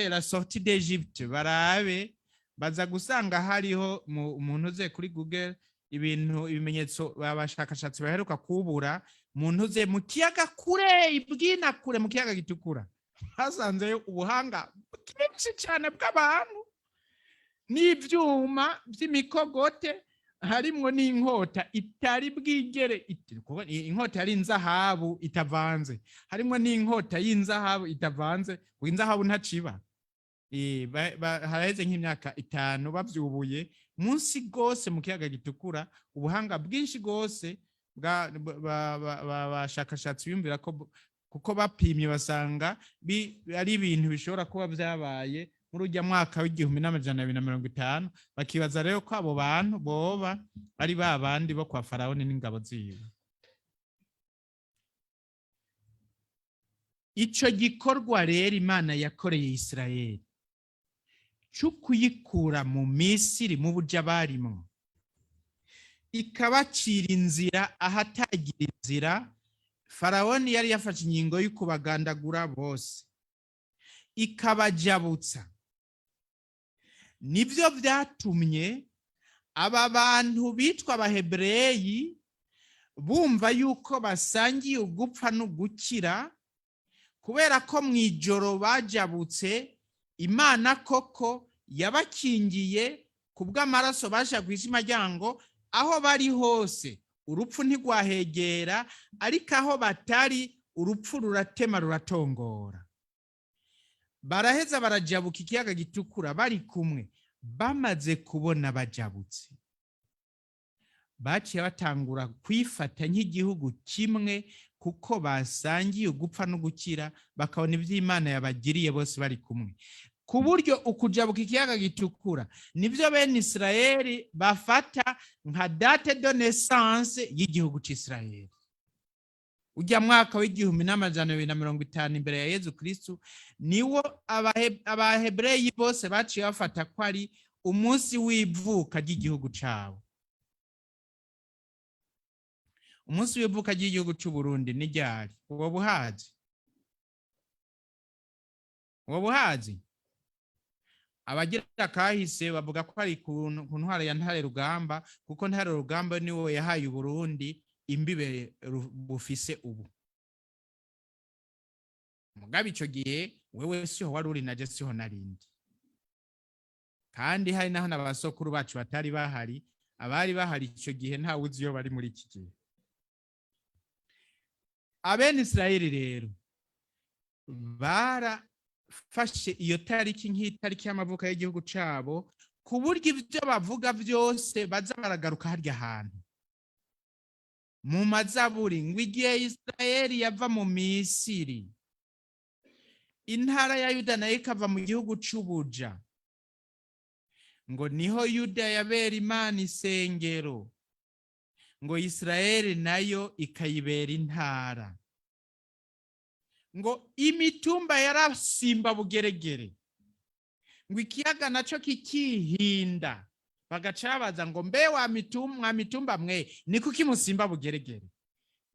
la sortie d'Egypte, barabe, baza gusanga hariho umuntu uze kuri Google ibintu, ibimenyetso abashakashatsi baheruka kubura muntu uze mu kiyaga kure ibwina kure mu kiyaga Gitukura, hasanzeyo ubuhanga bwinshi cyane bw'abantu n'ibyuma by'imikogote, harimwo n'inkota itari bwigere kuko inkota yari inzahabu itavanze, harimwo n'inkota y'inzahabu itavanze, ngo inzahabu ntaciba. Haraheze nk'imyaka 5 bavyubuye munsi gose mu kiyaga Gitukura, ubuhanga bwinshi gose bashakashatsi biyumvira ko kuko bapimye basanga ari ibintu bishobora kuba vyabaye muri ujya mwaka w'1250. Bakibaza rero ko abo bantu boba ari ba bandi bo kwa Farawoni n'ingabo ziwe. Ico gikorwa rero Imana yakoreye Isirayeli cyo kuyikura mu Misiri mu buja barimwo, ikabacira inzira ahatagira inzira, Farawoni yari yafashe ingingo yo kubagandagura bose, ikabajabutsa, nibyo byatumye aba bantu bitwa Abahebureyi bumva yuko basangiye ugupfa n'ugukira, Kubera ko mu ijoro bajabutse, Imana koko yabakingiye ku bw'amaraso baja ku ryango. Aho bari hose urupfu ntigwahegera, ariko aho batari urupfu ruratema, ruratongora. Baraheza barajabuka ikiyaga Gitukura bari kumwe. Bamaze kubona bajabutse, baciye batangura kwifata nk'igihugu kimwe, kuko basangiye ugupfa no gukira, bakabona iby'Imana yabagiriye bose bari kumwe, ku buryo ukujabuka ikiyaga Gitukura nibyo bene Isirayeli bafata nka date de naissance y'igihugu cy'Isirayeli. Ujya mwaka w'1250 imbere ya Yezu Kristu niwo Abahebureyi bose baciye bafata ko ari umunsi w'ivuka ry'igihugu cyabo. Umunsi w'ivuka ry'igihugu cy'u Burundi ni ryari? Uwo buhazi, uwo buhazi. Abagira kahise bavuga ko ari ku ntwaro ya Ntare Rugamba, kuko Ntare Rugamba niwe yahaye Uburundi imbibe bufise ubu. Mugabe icyo gihe wewe siho wari uri, naje siho narindi, kandi hari naho n'abasokuru bacu batari bahari. Abari bahari icyo gihe ntawe uzi iyo bari muri iki gihe. Abene Isirayeli rero barafashe iyo tariki nk'itariki y'amavuko y'igihugu cyabo, ku buryo ibyo bavuga byose baza baragaruka harya hantu mu mazaburi ngo: "Igihe Isirayeli yava mu Misiri, intara ya Yuda nayo ikava mu gihugu c'ubuja, ngo niho Yuda yabera Imana isengero, ngo Isirayeli nayo ikayibera intara, ngo imitumba yarasimba bugeregere, ngo ikiyaga nacyo kikihinda." Bagaca babaza ngo: "Mbe wa mitumba, mitumba mwe, ni kuki musimba bugeregere?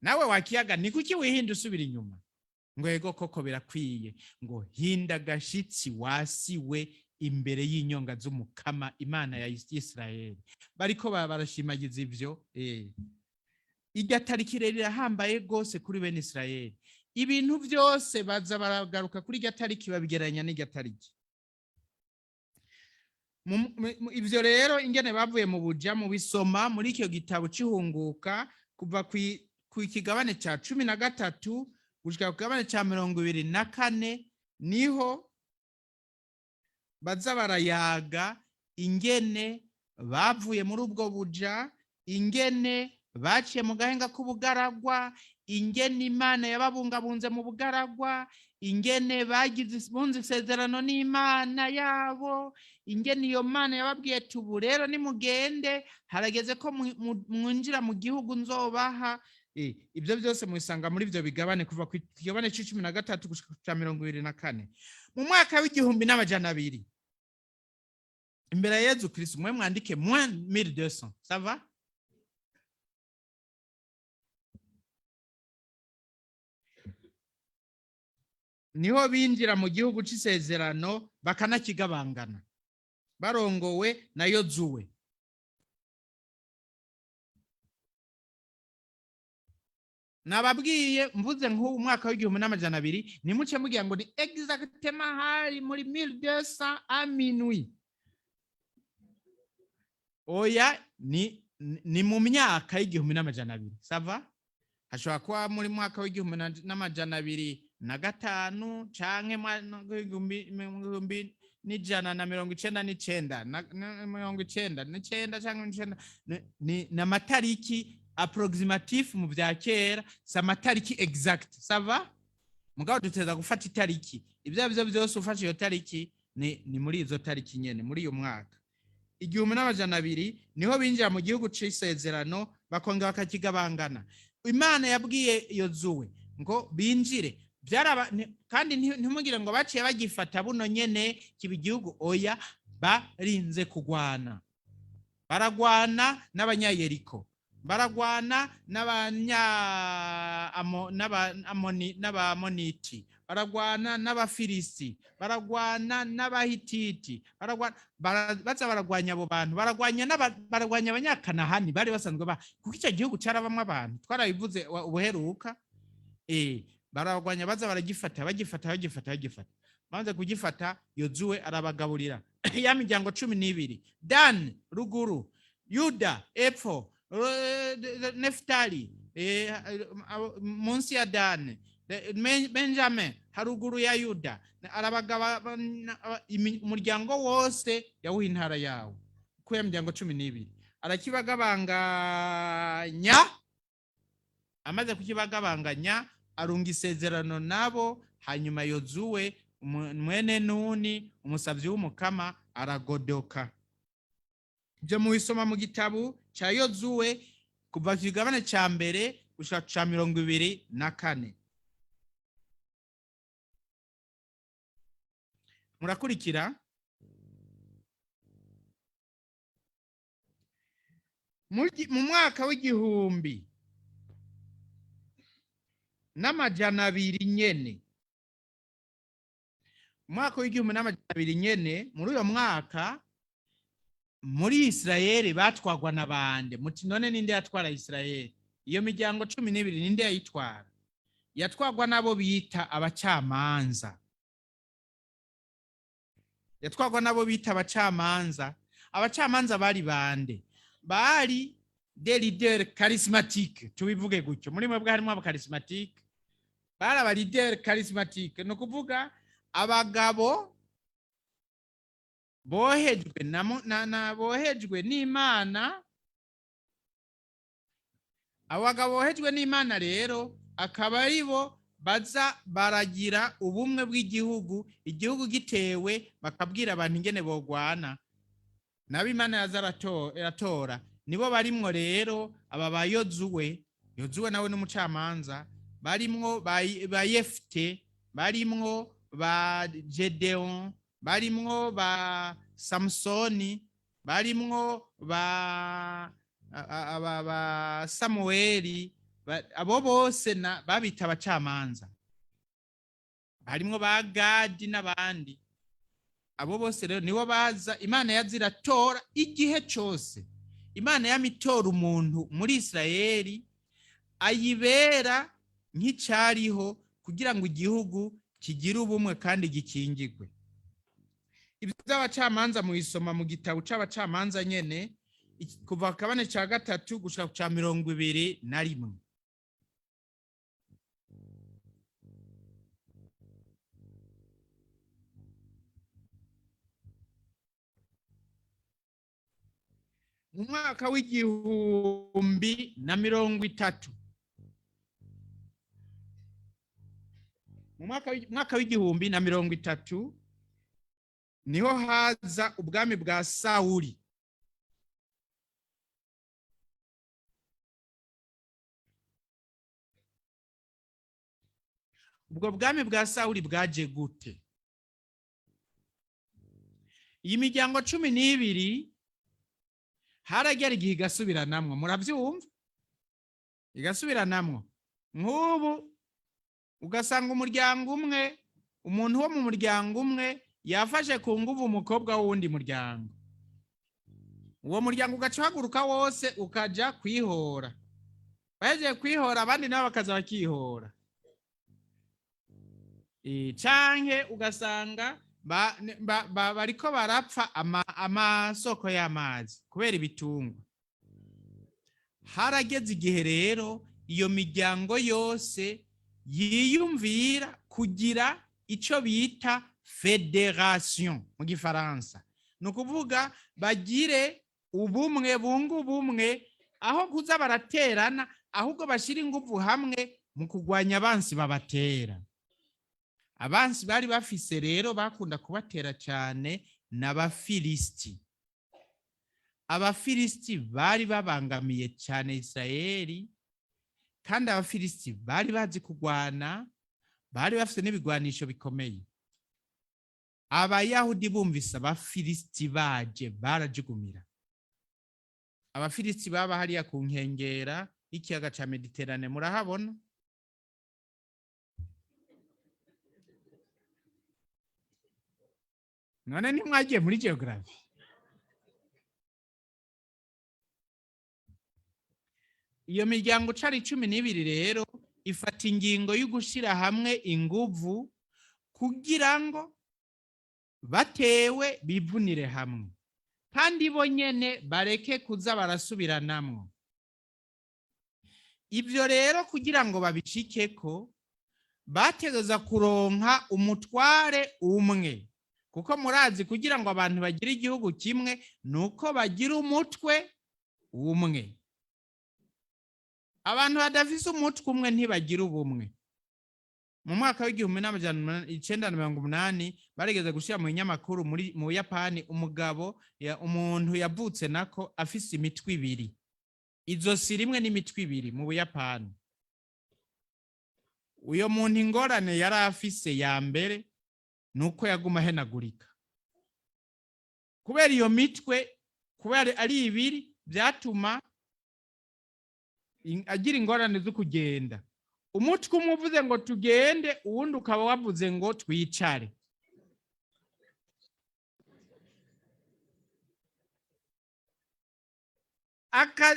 Nawe wa kiyaga, ni kuki wihinda usubira inyuma?" Ngo: "Ego koko birakwiye, ngo hinda gashitsi wasiwe imbere y'inyonga z'Umukama Imana ya Isirayeli." Bariko barashimagiza ivyo. Irya tariki rero irahambaye rwose kuri bene Isirayeli. Ibintu byose baza baragaruka kuri irya tariki, babigereranya n'irya tariki. Ivyo rero, ingene bavuye mu buja, mu bisoma muri icyo gitabo c'Ihunguka, kuva ku kigabane ca 13 gushika ku kigabane ca 24, niho baza barayaga ingene bavuye muri ubwo buja, ingene baciye mu gahenga k'ubugaragwa, ingene Imana yababungabunze mu bugaragwa, ingene bagize bunze isezerano n'Imana yabo, ingene iyo Mana yababwiye ati: "Ubu rero nimugende, harageze ko mwinjira mu gihugu nzobaha." Ibyo byose mubisanga muri ibyo bigabane, kuva ku kigabane c'13 gushika ku ca 24. Mu mwaka w'1200 imbere ya Yezu Kristu, mwe mwandike moins 1200, ça va? Niho binjira mu gihugu c'isezerano, bakanakigabangana barongowe na Yozuwe. Nababwiye, mvuze nk'ubu mwaka w'1200, nimuce mugira ngo ni exactement hari muri 1200 à minuit. Oya, ni mu myaka y'1200, ça va? Hashobora kuba muri mwaka w'1205 canke 1199, 99 canke icenda. Ni amatariki approximatif mu vya kera, si amatariki exact, ça va? Mugabo duteza gufata itariki. Ibyo arivyo byose, ufashe iyo tariki, ni muri izo tariki nyene, muri uyu mwaka 1200, niho binjira mu gihugu c'isezerano, bakongera bakakigabangana. Imana yabwiye Yozuwe ngo binjire. Byaraba kandi ntimugire ngo baciye bagifata buno nyene kiba igihugu. Oya, barinze kugwana. Baragwana n'Abanyayeriko, baragwana n'Abamoniti, baragwana n'Abafilisi, baragwana n'Abahititi, baza baragwanya abo bantu, baragwanya baragwanya Abanyakanahani bari basanzwe ba, kuko icyo gihugu carabamwo abantu. Twarabivuze ubuheruka. Barabagwanya, baza baragifata, bagifata, bagifata, bagifata. Banze kugifata, Yozuwe arabagaburira ya miryango 12: Dan ruguru, Yuda epfo, Nefutali munsi ya Dan, Benjamin haruguru ya Yuda. Arabagaba umuryango wose, yawuha intara yawo. Uko ya miryango 12 arakibagabanganya. Amaze kukibagabanganya, arunga isezerano nabo. Hanyuma Yozuwe mwene Nuni, umusavyi w'Umukama, aragodoka. Ibyo mubisoma mu gitabo cya Yozuwe, kuva ku kigabane cya mbere gushika ca 24. Murakurikira? Mu mwaka w'1200 nyene, mu mwaka w'1200 nyene, muri uyo mwaka muri Isirayeli batwagwa na bande? Muti none ninde yatwara Isirayeli? Iyo miryango 12 ninde yayitwara? Yatwagwa n'abo bita abacamanza. Yatwagwa n'abo bita abacamanza. Abacamanza bari bande? Bari des leaders charismatiques, tubivuge gutyo. Muri mwebwe harimo aba charismatique. Bari aba leader charismatique, ni ukuvuga abagabo bohejwe na, mu- na, na bohejwe n'Imana. Abo bagabo bohejwe n'Imana rero akaba ari bo baza baragira ubumwe bw'igihugu. Igihugu gitewe, bakabwira abantu ingene bogwana. Nabo Imana yaza iratora, nibo barimwo rero aba ba Yozuwe. Yozuwe nawe n'umucamanza. Barimwo ba Yefute, barimwo ba Gedeon, barimwo ba Samusoni, barimwo ba aba ba Samuweli. Abo bose babita abacamanza. Harimwo ba Gadi n'abandi. Abo bose rero nibo baza Imana yaza iratora. Igihe cose Imana yamitora umuntu muri Isirayeli ayibera nk'icyariho kugira ngo igihugu kigire ubumwe kandi gikingirwe. Ibyo by'abacamanza mubisoma mu gitabo c'Abacamanza nyene, kuva ku kabane ca gatatu gushika ku ca 21. Mu mwaka w'1030, mu mwaka w'1030 niho haza ubwami bwa Sawuli. Ubwo bwami bwa Sawuli bwaje gute? Iyi miryango 12 haragera igihe igasubiranamwo, murabyumva, igasubiranamwo. Nk'ubu ugasanga umuryango umwe, umuntu wo mu muryango umwe yafashe ku nguvu umukobwa w'uwundi muryango. Uwo muryango ugaca uhaguruka wose ukaja kwihora. Bahejeje kwihora, abandi nabo bakaza bakihora. Canke ugasanga bariko barapfa amasoko y'amazi kubera ibitungwa. Harageze igihe rero iyo miryango yose yiyumvira kugira ico bita fédération mu gifaransa, ni ukuvuga bagire ubumwe, bunga ubumwe, aho kuza baraterana, ahubwo bashyira ingufu hamwe mu kurwanya abansi babatera. Abansi bari bafise rero bakunda kubatera cyane n'Abafilisiti. Abafilisiti bari babangamiye cyane Isirayeli, kandi Abafilisiti bari bazi kurwana, bari bafite n'ibigwanisho bikomeye. Abayahudi bumvise Abafilisiti baje, barajugumira. Abafilisiti baba hariya ku nkengera y'ikiyaga ca Mediterane, murahabona. None ntimwagiye muri geography? Iyo miryango cari 12 rero ifata ingingo yo gushyira hamwe inguvu kugira ngo batewe bivunire hamwe, kandi bo nyene bareke kuza barasubiranamwo. Ibyo rero kugira ngo babicikeko, bategeza kuronka umutware umwe, kuko murazi kugira ngo abantu bagire igihugu kimwe nuko bagira umutwe umwe. Abantu badafise umutwe umwe ntibagira ubumwe. Mu mwaka w'1980 barigeze gushyira mu binyamakuru mu Buyapani umugabo umuntu yavutse nako afise imitwe ibiri, izosi rimwe n'imitwe ibiri mu Buyapani. Uyo muntu ingorane yari afise ya mbere nuko yaguma ahenagurika kubera iyo mitwe, kubera ari ibiri byatuma agira ingorane zo kugenda. Umutwe umwe uvuze ngo tugende, uwundi ukaba wavuze ngo twicare.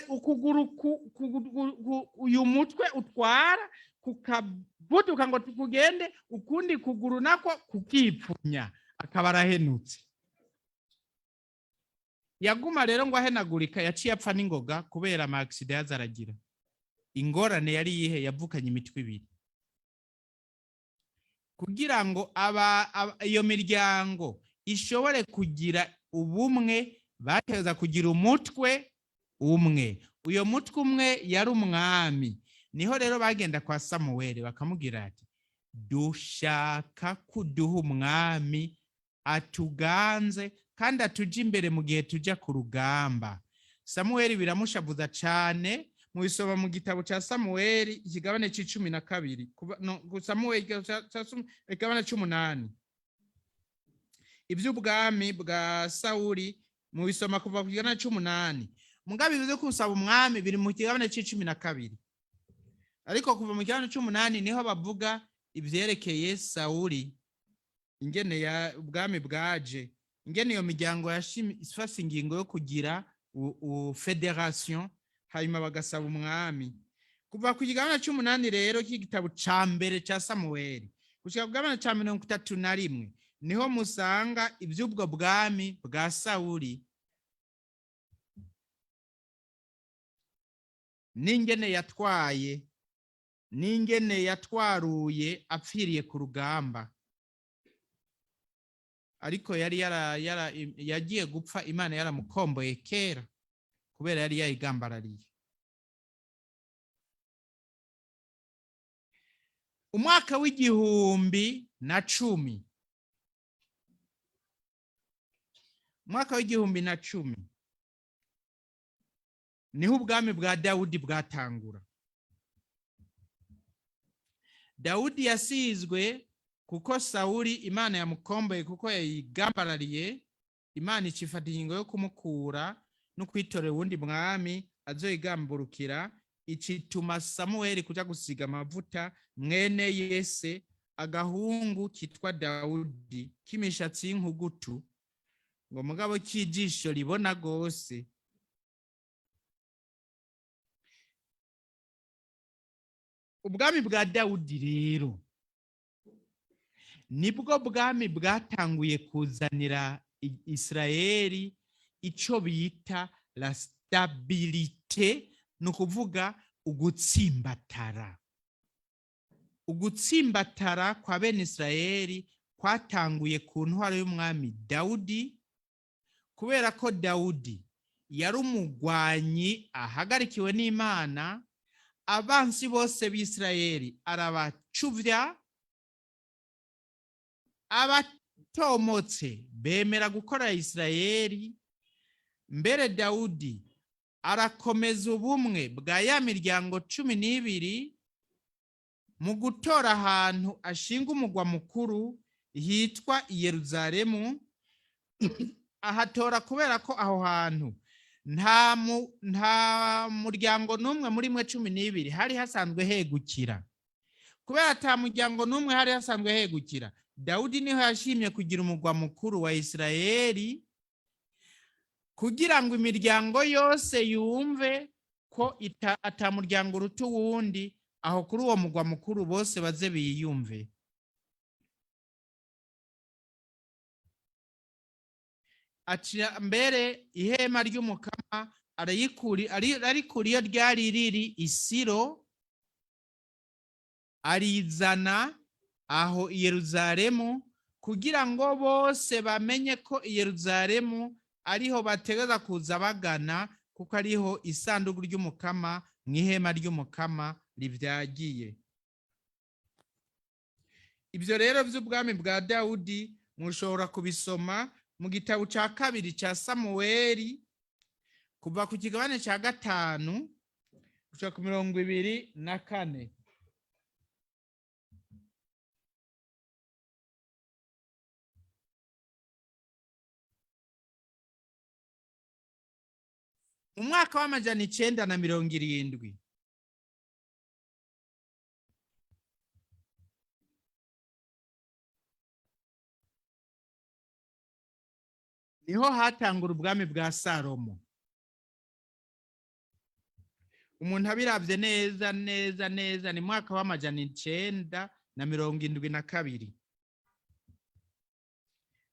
Ukuguru uyu mutwe utwara kukabuduka ngo tukugende, ukundi kuguru nako kukipfunya, akaba arahenutse. Yaguma rero ngo ahenagurika, yaciye apfa n'ingoga kubera ama accident yaza aragira. Ingorane yari yihe? Yavukanye imitwe ibiri. Kugira ngo iyo miryango ishobore kugira ubumwe, bateza kugira umutwe umwe. Uyo mutwe umwe yari umwami. Niho rero bagenda kwa Samuweli bakamubwira ati dushaka kuduha umwami atuganze kandi atuje imbere mu gihe tujya ku rugamba. Samuweli biramushavuza cyane. Mubisoma mu gitabo cya Samuweli ikigabane c'icumi na kabiri, no, Samuweli ikigabane c'umunani, iby'ubwami bwa Sawuli mubisoma kuva ku kigabane c'umunani. Mugabe ibyo kusaba umwami biri mu kigabane c'icumi na kabiri, ariko kuva mu kigabane c'umunani niho bavuga ivyerekeye Sawuli, ingene ya ubwami bwaje, ingene iyo miryango yafashe ingingo yo kugira federation, hanyuma bagasaba umwami. Kuva ku kigabane c'umunani rero cy'igitabo ca mbere ca Samuweli gushika ku kigabane ca 31 niho musanga ivy'ubwo bwami bwa Sawuli, n'ingene yatwaye, n'ingene yatwaruye apfiriye ku rugamba. Ariko yari yagiye gupfa Imana yaramukomboye kera kubera yari yayigambarariye. Umwaka w'1010, umwaka w'1010 niho ubwami bwa Dawudi bwatangura. Dawudi yasizwe kuko Sawuli Imana yamukomboye kuko yayigambarariye. Imana icifata ingingo yo kumukura no kwitorera uwundi mwami azoyigamburukira, icituma Samuweli kuja gusiga amavuta mwene Yese, agahungu kitwa Dawudi k'imishatsi y'inkugutu, ngo mugabo cy'ijisho ribona gose. Ubwami bwa Dawudi rero nibwo bwami bwatanguye kuzanira Israeli ico bita la stabilité, ni ukuvuga ugutsimbatara. Ugutsimbatara kwa bene Israeli kwatanguye ku ntwaro y'umwami Dawudi, kubera ko Dawudi yari umugwanyi ahagarikiwe n'Imana. Abansi bose b'Isirayeli arabacuvya, abatomotse bemera gukora Isirayeli. Mbere Dawudi arakomeza ubumwe bwa ya miryango 12 mu gutora ahantu ashinga umugwa mukuru hitwa Yeruzalemu. Ahatora kubera ko aho hantu nta muryango n'umwe muri mwe 12 hari hasanzwe hegukira. Kubera ata muryango n'umwe hari hasanzwe hegukira, Dawudi niho yashimye kugira umugwa mukuru wa Isirayeli, kugira ngo imiryango yose yumve ko ata muryango uruta uwundi, Aho kuri uwo mugwa mukuru bose baze biyumve. Acira mbere ihema ry'Umukama arayikura iyo ryari riri isiro, arizana aho i Yeruzalemu, kugira ngo bose bamenye ko i Yeruzalemu ariho bategeza kuza bagana, kuko ariho isanduku ry'Umukama mu ihema ry'Umukama rivyagiye. Ibyo rero by'ubwami bwa Dawudi mushobora kubisoma mu gitabo cya kabiri cya Samuweli, kuva ku kigabane cya 5 gushika ku 24. Mu mwaka w'970 niho hatangura ubwami bwa Salomo. Umuntu abiravye neza neza neza ni mwaka w'972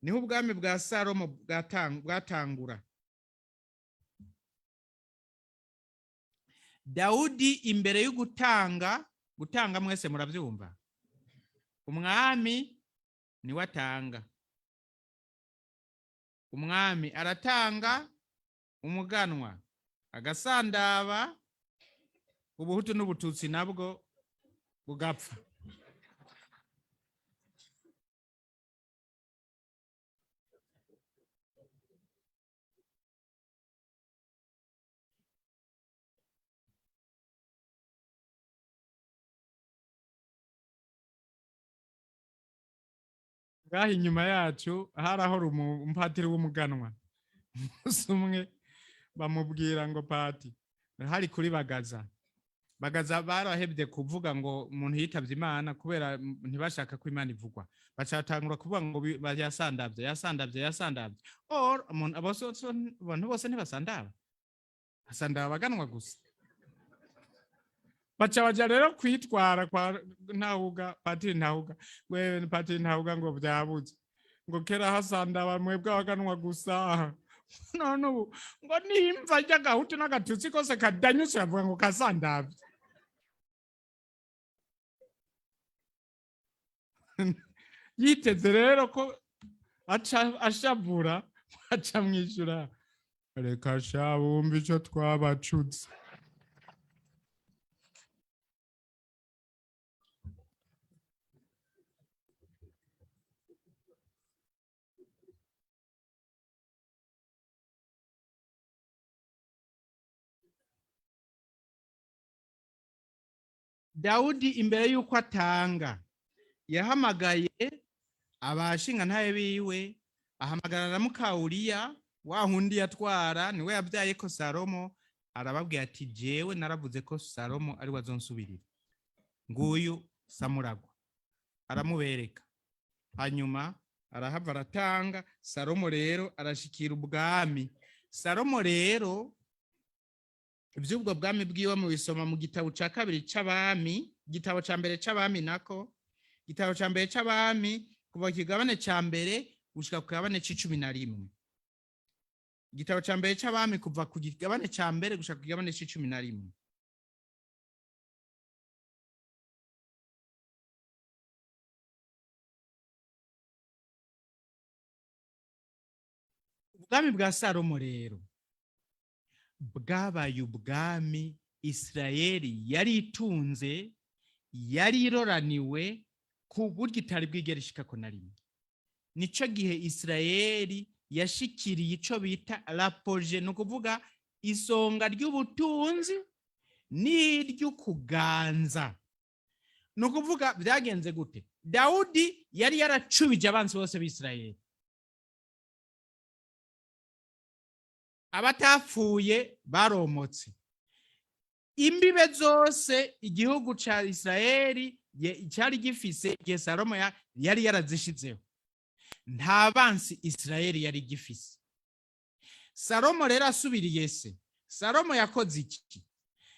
niho ubwami bwa Salomo bwatangura. Dawudi imbere yo gutanga, gutanga mwese muravyumva, umwami niwe atanga, umwami aratanga, umuganwa agasandaba, ubuhutu n'ubututsi nabwo bugapfa. Ngaho inyuma yacu harahora umupatiri w'umuganwa. Umunsi umwe bamubwira ngo pati hari kuri Bagaza. Bagaza barahevye kuvuga ngo umuntu yitavye Imana kubera ntibashaka ko Imana ivugwa. Bacatangura kuvuga ngo yasandavye, yasandavye, yasandavye. Or umuntu abantu bose ntibasandaba. Basandaba abaganwa gusa. Baca baja rero kwitwara kwa Ntahuga, Patiri Ntahuga. Wewe Patiri Ntahuga ngo vyabuze. Ngo kera hasandaba mwebwe abaganwa gusa. None ubu ngo nimva ry'agahutu n'agatutsi kose kadanyutse bavuga ngo kasandavye. Yiteze rero ko aca ashavura, aca mwishura. Reka sha bumve ico twabacutse. Dawudi imbere yuko atanga yahamagaye abashingantahe biwe, ahamagara na muka Uriya wa wundi yatwara, niwe yabyaye ko Salomo, arababwira ati jewe naravuze ko Salomo ari we azonsubirira, nguyu Samuragwa, aramubereka. Hanyuma arahava aratanga. Salomo rero arashikira ubwami. Salomo rero iby'ubwo bwami bwiwe mubisoma mu gitabo cya kabiri c'abami, igitabo ca mbere c'abami nako, igitabo ca mbere c'abami kuva ku kigabane ca mbere gushika ku kigabane c'icumi na rimwe. Igitabo ca mbere c'abami kuva ku kigabane ca mbere gushika ku kigabane c'icumi na rimwe. Ubwami bwa Salomo rero bwabaye ubwami Isirayeli yari itunze, yari iroraniwe ku buryo itari bwigere ishikako na rimwe. Nico gihe Isirayeli yashikiriye ico bita rapoje, ni ukuvuga isonga ry'ubutunzi n'iry'ukuganza. Ni ukuvuga byagenze gute? Dawudi yari yaracubije abansi bose b'Isirayeli, abatapfuye baromotse. Imbibe zose igihugu ca Isirayeli cyari gifise igihe Salomo yari yarazishizeho, nta bansi Isirayeli yari gifise. Salomo rero asubiriye se, Salomo yakoze iki?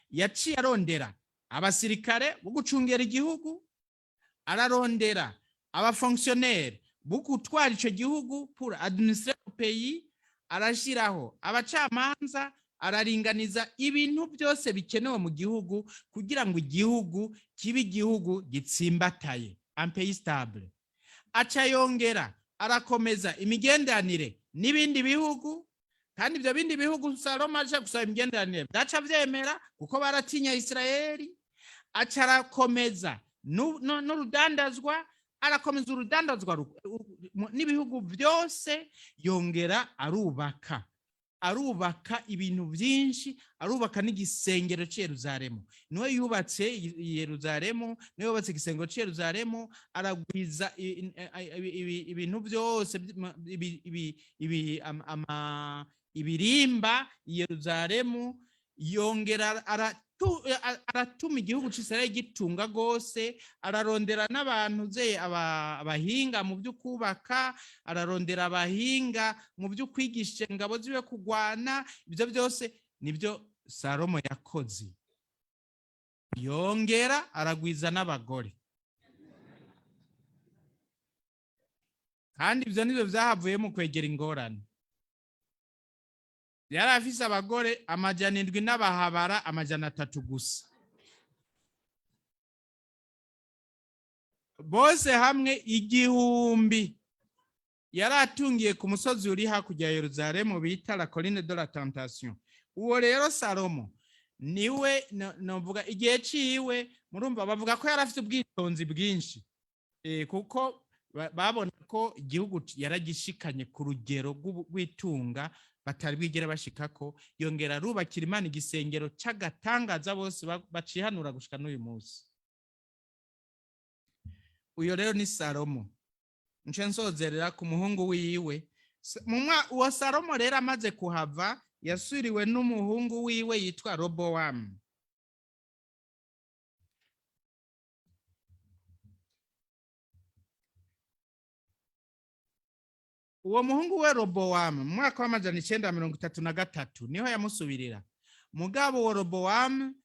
Yaciye arondera Abasirikare bo gucungera igihugu, ararondera abafonctionnaire bo gutwara ico gihugu, pour administrer le pays, arashiraho abacamanza, araringaniza ibintu byose bikenewe mu gihugu kugira ngo igihugu kibe igihugu gitsimbataye, un pays stable. Aca yongera arakomeza imigenderanire n'ibindi bihugu, kandi ibyo bindi bihugu Salomo aje gusaba imigenderanire byaca vyemera, kuko baratinya Isirayeli. Aca arakomeza n'urudandazwa, arakomeza urudandazwa n'ibihugu byose. Yongera arubaka ibintu byinshi, arubaka n'igisengero cy'i Yeruzalemu. Niwe yubatse i Yeruzalemu, niwe yubatse igisengero cy'i Yeruzalemu. Aragwiza ibintu byose ibirimba i Yeruzalemu. Yongera aratuma igihugu c'Isirayeli gitunga gose. Ararondera n'abantu ze abahinga mu byo kubaka, ararondera abahinga mu byo kwigisha ingabo ziwe kugwana. Ibyo byose nibyo Salomo yakoze. Yongera aragwiza n'abagore, kandi ibyo nibyo byahavuye mu kwegera ingorane. Yari afise abagore 700 n'abahabara 300 gusa, bose hamwe 1000. Yari atungiye ku musozi uri hakurya ya Yeruzalemu bita la Colline de la Tentation. Uwo rero Salomo niwe novuga igihe ciwe, murumva bavuga ko yari afite ubwitonzi bwinshi, kuko babona ko igihugu yaragishikanye ku rugero rw'itunga batari bwigere bashikako. Yongera arubakira Imana igisengero c'agatangaza, bose bacihanura gushika n'uyu munsi. Uyo rero ni Salomo. Nce nsozerera ku muhungu wiwe. Uwo Salomo rero amaze kuhava, yasuriwe n'umuhungu wiwe yitwa Robowamu. Uwo muhungu we Robowamu, mu mwaka wa 933 niho yamusubirira. Mugabo uwo Robowamu,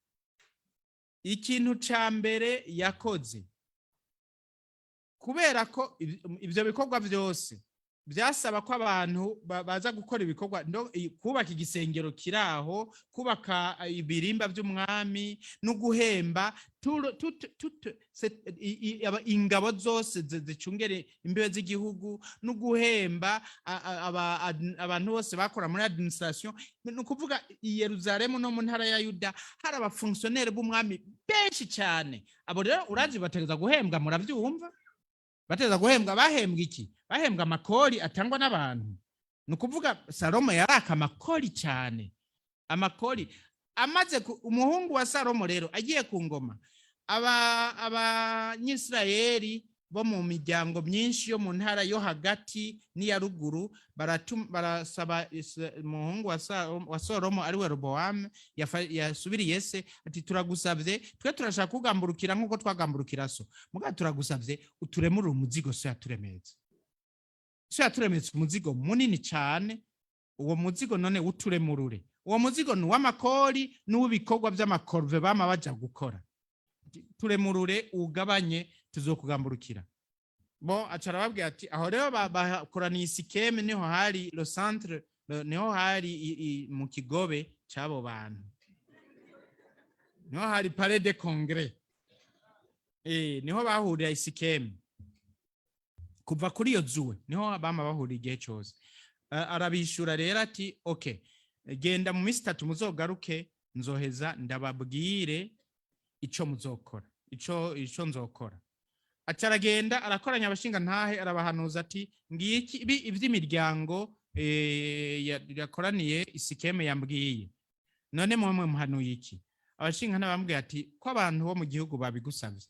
ikintu ca mbere yakoze, kubera ko ivyo bikorwa byose byasaba ko abantu baza gukora ibikorwa, kubaka igisengero kiraho, kubaka ibirimba by'umwami no guhemba ingabo zose zicungere imbibe z'igihugu, no guhemba abantu bose bakora muri administration. Ni ukuvuga i Yerusalemu no mu ntara ya Yuda hari abafonctionnaire b'umwami benshi cyane. Abo rero urazi bategeza guhembwa, murabyumva, bateza guhembwa. Bahembwa iki? Bahembwa amakori atangwa n'abantu. Ni ukuvuga Salomo yaraka amakori cyane, amakori amaze umuhungu wa Salomo rero agiye ku ngoma, abanyisirayeli bo mu miryango myinshi yo mu ntara yo hagati n'iya ruguru barasaba umuhungu wa Salomo, ariwe Robowamu yasubiriye se, ati: "Turagusabye, twe turashaka kugamburukira nk'uko twagamburukira so, mugabo turagusabye uturemurire umuzigo so yaturemetse. So yaturemetse umuzigo munini cyane. Uwo muzigo none uturemurure. Uwo muzigo ni uw'amakori n'uw'ibikorwa by'amakorve bama baja gukora. Turemurure, ugabanye, tuzokugamburukira." Bo aca arababwira ati aho rero bakoraniye i Sikeme, niho hari le centre, niho hari mu kigobe c'abo bantu, niho hari palais de congrès, niho bahurira i Sikeme. Kuva kuri iyo zuwe niho bama bahurira igihe cyose. Arabishura rero ati: "Okay, genda, mu minsi 3 muzogaruke, nzoheza ndababwire ico muzokora, ico nzokora." Aca aragenda, arakoranya abashinga ntahe, arabahanuza ati: "Ngiki ivy'imiryango yakoraniye i Sikeme yambwiye. None mwe muhanuye iki?" Abashinga ntahe bambwiye ati: "Ko abantu bo mu gihugu babigusavye,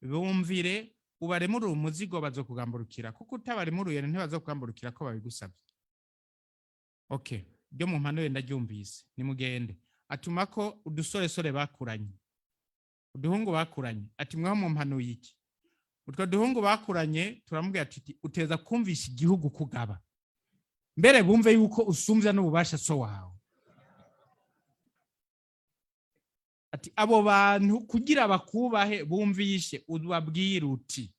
bumvire ubaremurure umuzigo, bazokugamburukira, kuko utabaremuruye ntibazokugamburukira ko babigusavye." "Okay, byo mu mpanuye ndaryumvise, nimugende." Atuma ko udusoresore bakuranye, uduhungu bakuranye, ati: "Mweho mu mpanuye iki?" Utwo duhungu bakuranye turamubwira ati: "Uteza kumvisha igihugu kugaba, mbere bumve yuko usumvya n'ububasha so wawe." Ati abo bantu kugira bakubahe bumvishe, ubabwire uti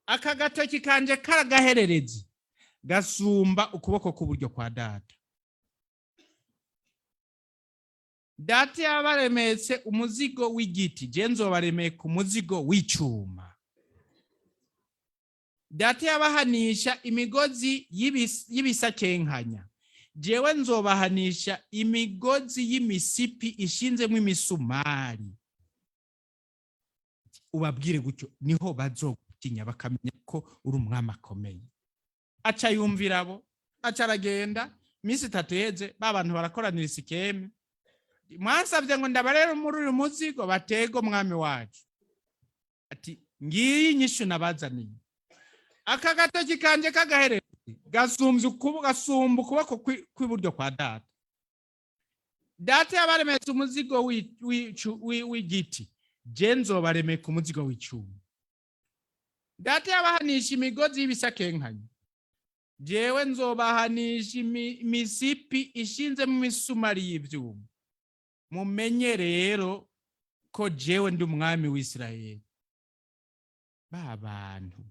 aka gatoki kanje karagahererezi gasumba ukuboko k'uburyo kwa data. Data yabaremetse umuzigo w'igiti, je nzobaremeka umuzigo w'icuma. Data yabahanisha imigozi y'ibisakenkanya, jewe nzobahanisha imigozi y'imisipi ishinzemo imisumari. Ubabwire gutyo, niho bazogutinya bakamenya ko uri umwami akomeye. Aca yumvira abo, aca aragenda. Iminsi 3 iheze, ba bantu barakoranira isikeme. Mwansabye ngo ndabarere muri uyu muzigo, batego mwami wacu. Ati ngiyi inyishu nabazaniye, aka gatoki kanje kagahererezi gasumba ukuboko kw'iburyo kwa data. Data yabaremetse umuzigo w'igiti, je nzobaremeka umuzigo w'icuma. Data yabahanisha imigozi y'ibisakenkanya, jewe nzobahanisha imisipi ishinzemo imisumari y'ivyuma. Mumenye rero ko jewe ndi umwami w'Isirayeli. Ba bantu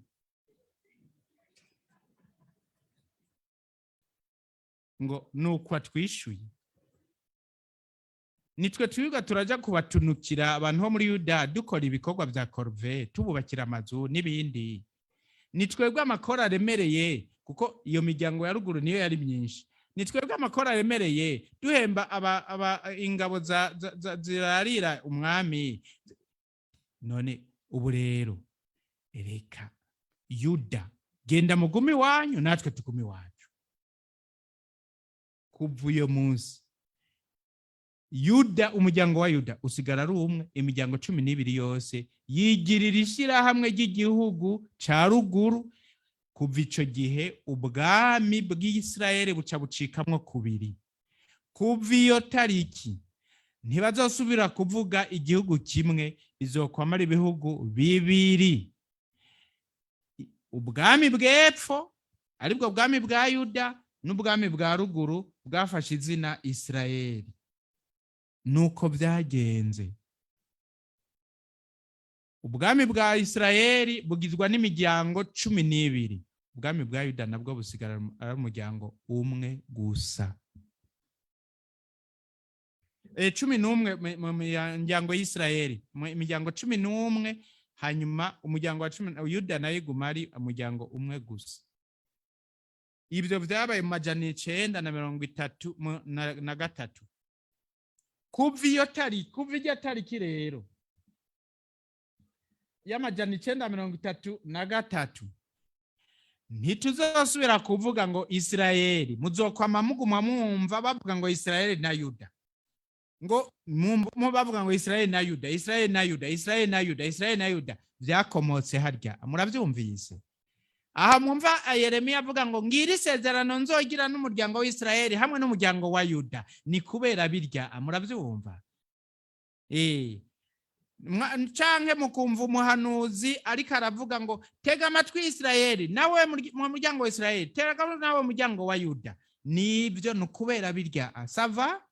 ngo nuko atwishuye, nitwe twiga turaja kubatunukira abantu bo muri Yuda, dukora ibikorwa vya corvée, tububakira amazu n'ibindi. Ni twebwe amakoro aremereye, kuko iyo miryango ya ruguru niyo yari myinshi. Ni twebwe amakoro aremereye, duhemba aba ingabo zirarira umwami. None ubu rero reka Yuda, genda mugume iwanyu, natwe tugume iwacu. Kuva uyo munsi Yuda, umuryango wa Yuda usigara ari umwe, imiryango 12 yose yigirira ishyirahamwe ry'igihugu ca ruguru. Kuva ico gihe ubwami bw'Isirayeli buca bucikamwo kubiri. Kuva iyo tariki ntibazosubira kuvuga igihugu kimwe, bizokwamara ibihugu bibiri. Ubwami bw'epfo aribwo bwami bwa Yuda n'ubwami bwa ruguru bwafashe izina Isirayeli. Nuko byagenze. Ubwami bwa Isirayeli bugizwe n'imiryango 12. Ubwami bwa Yuda nabwo busigara ari umuryango umwe gusa. 11 mu miryango y'Isirayeli, imiryango 11, hanyuma umuryango wa 10 Yuda nayo iguma ari umuryango umwe gusa. Ibyo vyabaye mu 933. Kuva iyo tariki, kuva iryo tariki rero y'933, ntituzosubira kuvuga ngo Isirayeli. Muzokwama muguma mwumva bavuga ngo Isirayeli na Yuda, ngo bavuga ngo Isirayeli na Yuda, Isirayeli na Yuda, Isirayeli na Yuda, Isirayeli na Yuda. Vyakomotse harya, muravyumvise. Aha mwumva Yeremiya avuga ngo ngira isezerano nzogira n'umuryango w'Isirayeli hamwe n'umuryango wa Yuda, ni kubera birya, muravyumva. Canke mukumva umuhanuzi ariko aravuga ngo tega amatwi Isirayeli, nawe mu muryango wa Isirayeli, tega amatwi nawe muryango wa Yuda. Nibyo, ni ukubera birya. Sava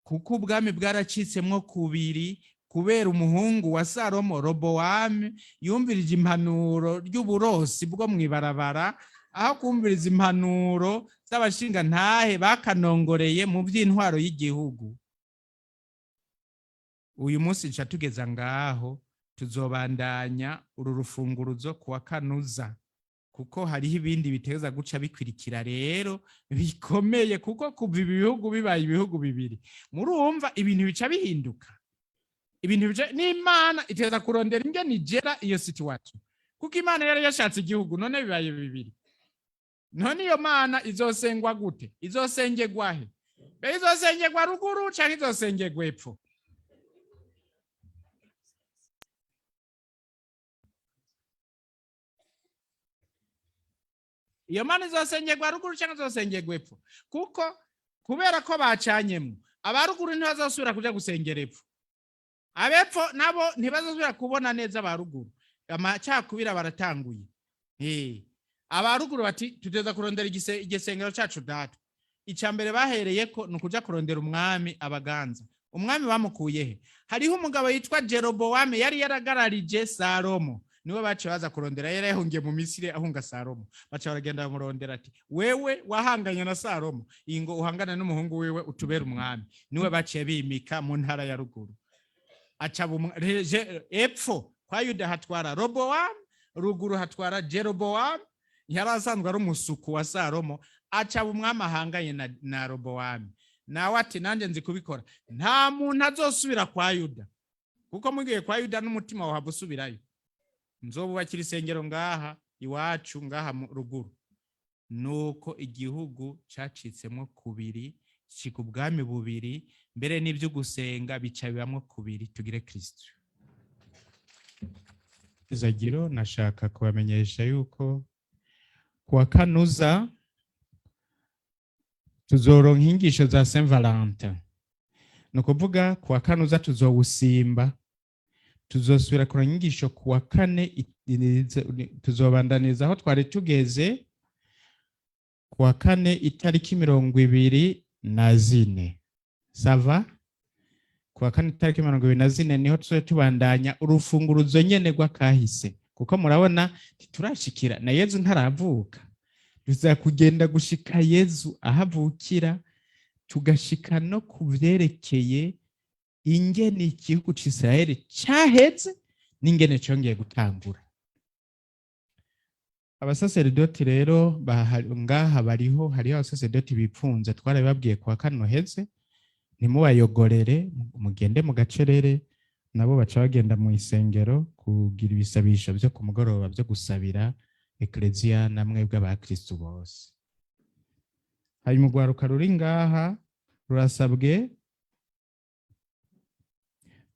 kuko ubwami bwaracitsemwo kubiri kubera umuhungu wa Salomo Robowamu yumvirije impanuro ry'uburosi bwo mwibarabara, aho kumviriza impanuro z'abashingantahe bakanongoreye mu by'intwaro y'igihugu. Uyu munsi nca tugeza ngaho, tuzobandanya uru rufunguruzo kuwa kanuza, kuko hariho ibindi biteza guca bikwirikira rero bikomeye, kuko kuva ibi bihugu bibaye ibihugu bibiri, murumva ibintu bica bihinduka. Ibintu bica n'Imana iteza kurondera ingene igera iyo situation, kuko Imana yari yashatse igihugu, none bibaye bibiri. None iyo Mana izosengwa gute? Izosengerwa he? Be izosengerwa ruguru canke izosengerwa epfo? Iyo Mana izosengerwa ruguru canke izosengerwa epfo? Kuko kubera ko bacanyemo, abaruguru ntibazosubira kuja gusengera epfo, abepfo nabo ntibazosubira kubona neza abaruguru. Amacakubira baratanguye. Abaruguru bati tuteza kurondera igisengero cacu data. Ica mbere bahereye ko ni ukuja kurondera umwami abaganza. Umwami bamukuye he? Hariho umugabo yitwa Jerobowamu yari yaragararije Salomo, niwe baciye baza kurondera. Yari yahungiye mu Misiri ahunga Salomo. Baca baragenda bamurondera, ati: "Wewe wahanganye na Salomo, iyi ngo uhangane n'umuhungu wiwe utubere umwami." Niwe baciye bimika mu ntara ya ruguru. Aca epfo kwa Yuda hatwara Robowamu, ruguru hatwara Jerobowamu. Yari asanzwe ari umusuku wa Salomo. Aca umwami ahanganye na Robowamu. Nawe ati: "Nanjye nzi kubikora. Nta muntu azosubira kwa Yuda, kuko mugiye kwa Yuda n'umutima wahava usubirayo. Nzobubakira isengero ngaha iwacu, ngaha mu ruguru." Nuko igihugu cacitsemo kubiri, kika ubwami bubiri, mbere n'ibyo gusenga bica bibamwo kubiri. Tugire Kristo zagiro. Nashaka kubamenyesha yuko kuwa kanuza tuzoronka inyigisho za Saint Valentin. Ni ukuvuga kuwa kanuza tuzowusimba, tuzosubira kuronka inyigisho kuwa kane. Tuzobandaniza aho twari tugeze kuwa kane itariki 24. Ça va? Kuwa kane itariki 24 niho tuzobe tubandanya urufunguruzo nyene rw'akahise, kuko murabona ntiturashikira na Yezu ntaravuka. Tuza kugenda gushika Yezu aho avukira, tugashika no ku vyerekeye ingene igihugu c'Isirayeli caheze n'ingene congeye gutangura. Abasaseredoti rero ngaha bariho, hariho abasaseredoti bipfunze, twarabibabwiye kuwa kano heze. Ntimubayogorere, mugende mu gacerere. Nabo baca bagenda mu isengero kugira ibisabisho vyo ku mugoroba vyo gusabira ekleziya na mwebwe abakristu bose. Hanyuma urwaruka ruri ngaha rurasabwe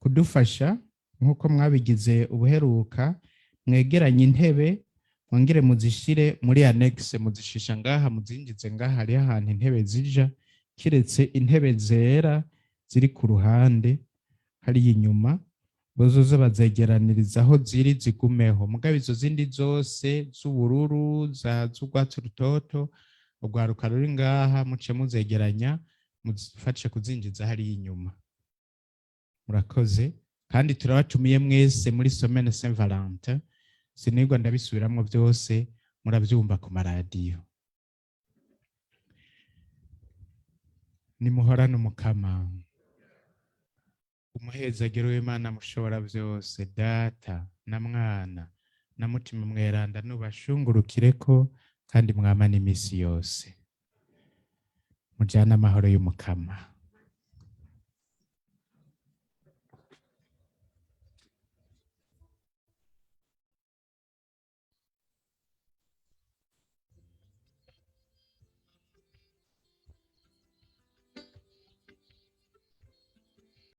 kudufasha nk'uko mwabigize ubuheruka. Mwegeranye intebe, mwongere muzishire muri annexe, muzishisha ngaha, muzinjize ngaha. Hariho ahantu intebe zija, kiretse intebe zera ziri ku ruhande hariya inyuma, bozoza bazegeraniriza aho ziri zigumeho. Mugabo izo zindi zose z'ubururu, za z'urwatsi rutoto, urwaruka ruri ngaha muce muzegeranya, muzifashe kuzinjiza hariya inyuma. Murakoze. Kandi turabatumiye mwese muri semaine Saint Valentin. Sinigwa ndabisubiramwo byose, murabyumva ku maradiyo. Nimuhorane Umukama. Umuhezagiro w'Imana mushobora byose, Data na Mwana na Mutima Mweranda, nubashungurukireko kandi mwamane iminsi yose. Mujane amahoro y'Umukama.